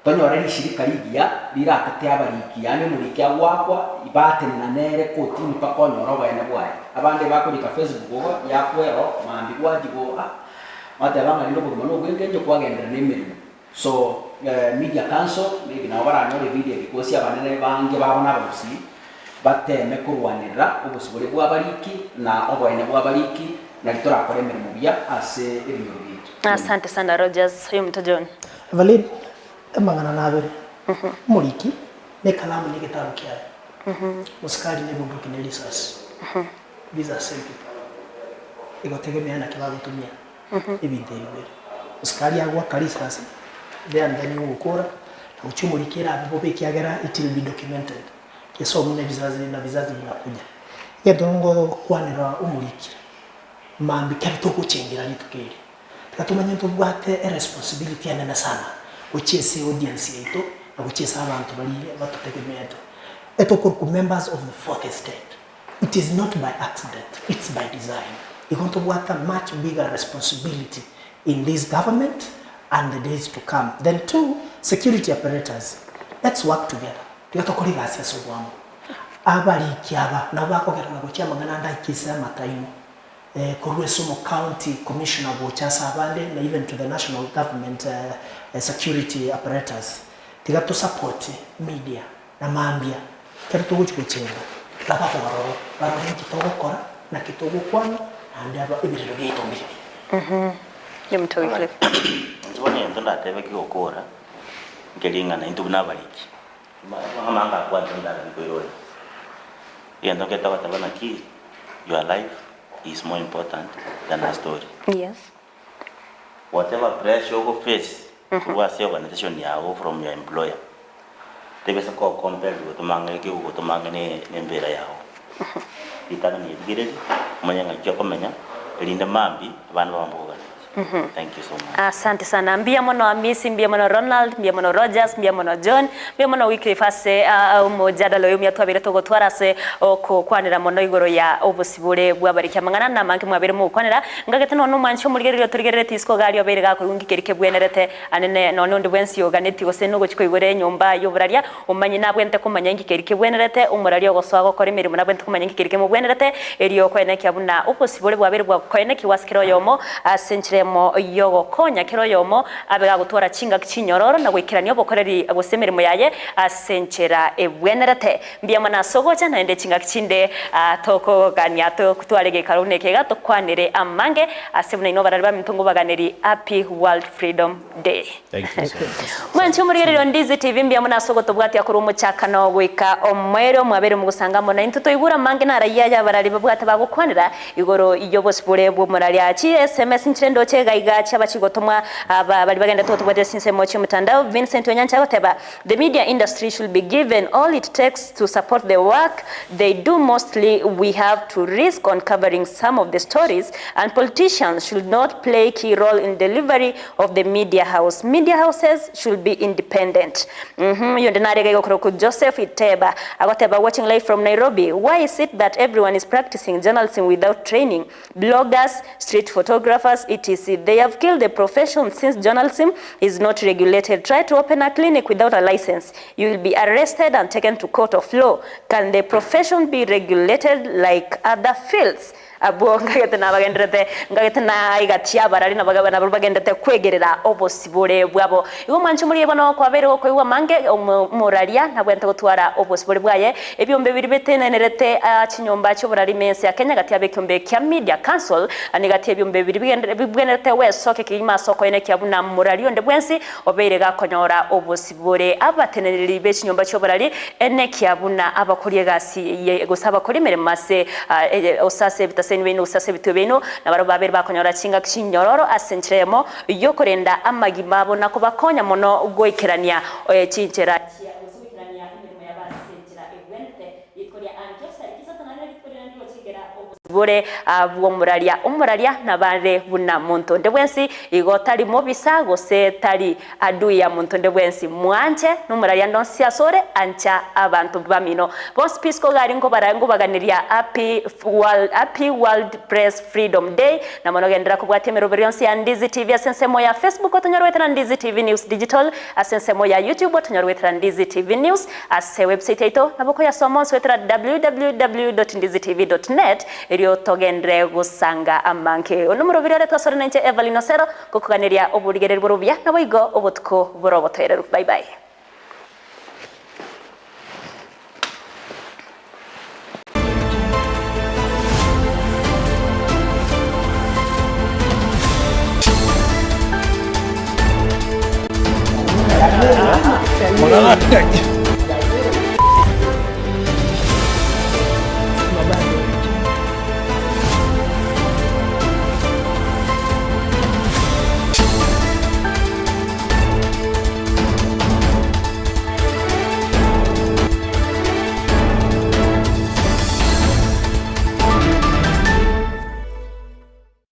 Tonyore rishirika rigiya riratete abariki, yaani omoriki agoakwa, batenena nere kotini mpaka onyore oboene bwaye. Abande bakorika Facebook igo, yakwero, mambia gwachia go ah, gwateba ng'a rende obogima nobwengencho kwagenderera na emeremo. So media council maybe nabo baranyore ebidia because abanene bange babo nabagusii, bateme korwanerera obosibore bw'abariki na oboene bw'abariki, nari torakore emeremo buya ase ebinyoro biaito. Asante sana Rogers, oyominto John. Evelyn, Amang'ana nabere, omoriki nekalamu na egetabu kiaye, mosikari ne ebunduki ne risasi. These are same people. Egotegemea naki bagotumia ebinto ebi bibere. Mosikari agoaka risasi, there and then ogokora, na gochia omoriki erabe bobe ekiagera it will be documented. Gesomwe na ebizazi na vizazi binakuja. Egento ngokwanera omoriki, mambia kero togochengera rituko eri. Tiga tomanye ntobwate eresponsibility enene sana gochia ase audience yaito na gochia ase abanto baria batotegemeete. Etokorokwa members of the fourth estate. It is not by accident, it's by design. Igo ntobwate a much bigger responsibility in this government and the days to come. Then two, security apparatus, let's work together. Tiga tokore egasi ase obwamo. Abariki aba nabo bakogera ng'a gochia amang'ana ande aike ase amataino. Korwa ase omo county commissioner gocha ase abande na even to the national government security apparatus tiga to support media na mambia ekero togochi gochenga babe ororo barore nki togokora naki togokwana naende aba ebirero biaito mbibi. Omonto Alright. Inche bono egento ndatebe kegokora, nkeri ng'a naintwe buna abariki, amang'ana akwanire ndagani koirorera. Egento nkere togoteba naki, your life. is more important than a story. Yes. Whatever pressure ogo face korwa ase organisation yago from your employer, tebesa ko compelled gotoma ang'e eke ogotoma ang'e ne embera yago. Ritang'ani erigereria, omanye ng'aki okomenya, erinde mambia abana bao mbakoganetie. Thank you so much. Asante sana. Mbuya mono Amisi, mbuya mono Ronald, mbuya mono Rogers, mbuya mono John, mbuya mono Wycliffe ase omojadala oyo omuya twabeire togotwara ase okokwanera mono igoro ya obosibore bw'abariki amang'ana na amange mwabeire mogokwanera. Ngagete nonya omwanchi omorigereria otorigerereti isiko iga aria obeire gakoigwa nki keria kebwenerete anene nonya onde bwensi oganetie gose nogochia koigora enyomba y'oboraria omanye nabwente komanya nki keria kebwenerete omoraria ogosoa gokora emeremo nabwente komanya nki keria kemobwenerete erio okoenekia buna obosibore bwabeire bwakoenekigwa ase kera oyomo ase enchera emo y'ogokonya kera oyomo abe gagotwara chingaki chinyororo na goikerania obokoreri gose emeremo yaye ase enchera ebwenerete. Mbuya mono ase ogocha, naende chingaki chinde tokogania totware geikaro buna eke iga, tokwanere amange ase buna inwe abarari baminto ngobaganeri Happy World Freedom Day. Thank you so much. Mwanche omorigereria o Ndizi TV mbuya mono ase ogotobwatia korwa omochakano goika omoerio mwabeire mogosanga amo naintwe toigure amange narayia aya abarari babwate bagokwanera igoro y'obosibore bw'omoraria. Chi SMS nchire ndoche iga iga chiaba chigotomwa aba baria bagendete gotobwatia chinsemo chi'omotandao Vincent Onyancha agoteba The media industry should be given all it takes to support the work they do mostly we have to risk on covering some of the stories and politicians should not play key role in delivery of the media house media houses should be independent uhmm oyonde nare iga igokorokwa Joseph Iteba agoteba watching live from Nairobi why is it that everyone is practicing journalism without training Bloggers, street photographers etc they have killed the profession since journalism is not regulated try to open a clinic without a license you will be arrested and taken to court of law can the profession be regulated like other fields abwo ngagete nabagenderete ngagete naigatia abarari nabo bagenderete kwegerera obosibore bwabo igo mwanche morie bono kwabeire gokoigwa amange omoraria nabwente gotwara obosibore bwaye Ebiombe biria bitenenerete chinyomba chi'oborarimi ense ya Kenya gati y'abekiombe kia Media Council ni gati y'ebiombe biria bibwenerete gwesokia kegima ase okoenekia buna morari onde bwensi obeire gakonyora obosibore. Abateneneri be chinyomba chi'oborari enekia buna abakori egasi gose abakori emeremo ase gose ase ebitaseni biaino gose ase ebituo biaino nabarabwo babeire bakonyora chingaki chinyororo ase enchera eyemo y'okorenda amagima abo na kobakonya mono goikerania chinchera chia gose goikerania emeremo yabo ase enchera egwenerete. Rituko ria Antioch tariki isato na rire rituko riria ndigochengera obosibore bw'omoraria. Omoraria nabare buna monto onde bwensi, igo tari mobisa gose tari adui ya monto onde bwensi. Mwanche nomoraria ande onsi asore, ancha abanto bamino bonsi. Peace Kogari nkobara nkobaganeria Happy World, Happy World Press Freedom Day. Na mono genderera kobwatia emeroberi yonsi ya Ndizi TV ase ensemo ya Facebook otonyore goetera Ndizi TV News Digital ase ensemo ya YouTube otonyore goetera Ndizi TV News Ase website yaito nabo okoyasoma onsi goetera www.ndizitv.net erio togenderere gosanga amange. One omorobiri ore twasore nainche Evelyn Osero gokoganeria oborigereria bore obuya naboigo obotuko bore obotoereru. Bye bye.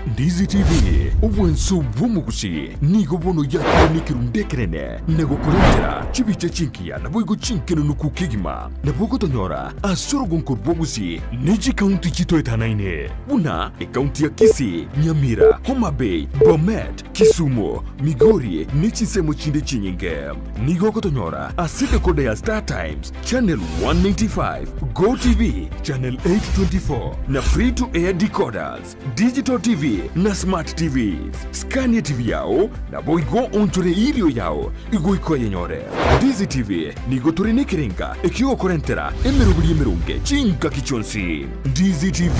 Ndizi TV, obwanso bw'omogusi, nigo bono yakire nekerundu ekenene na gokorentera chibicha chingiya naboigo chinkenenuku kegima. Nabo ogotonyora ase orogonko rw'obogusi ne chikaunti chitoetanaine buna ekaunti ya Kisii, Nyamira, Homa Bay, Bomet, Kisumu, Migori ne chinsemo chinde chinyinge. Nigo ogotonyora ase decoder ya Star Times, Channel 195, Go TV, Channel 824 na Free to Air decoders, Digital TV na Smart TVs. Scan TV yao naboigo onchore erio yao igoika oyenyore. Ndizi TV nigo tore nekerenga ekiogokorentera emeroberi emeronge chingaki chionsi. Ndizi TV,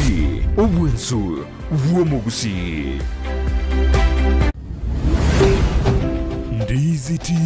obwensu bw'omogusii. Ndizi TV.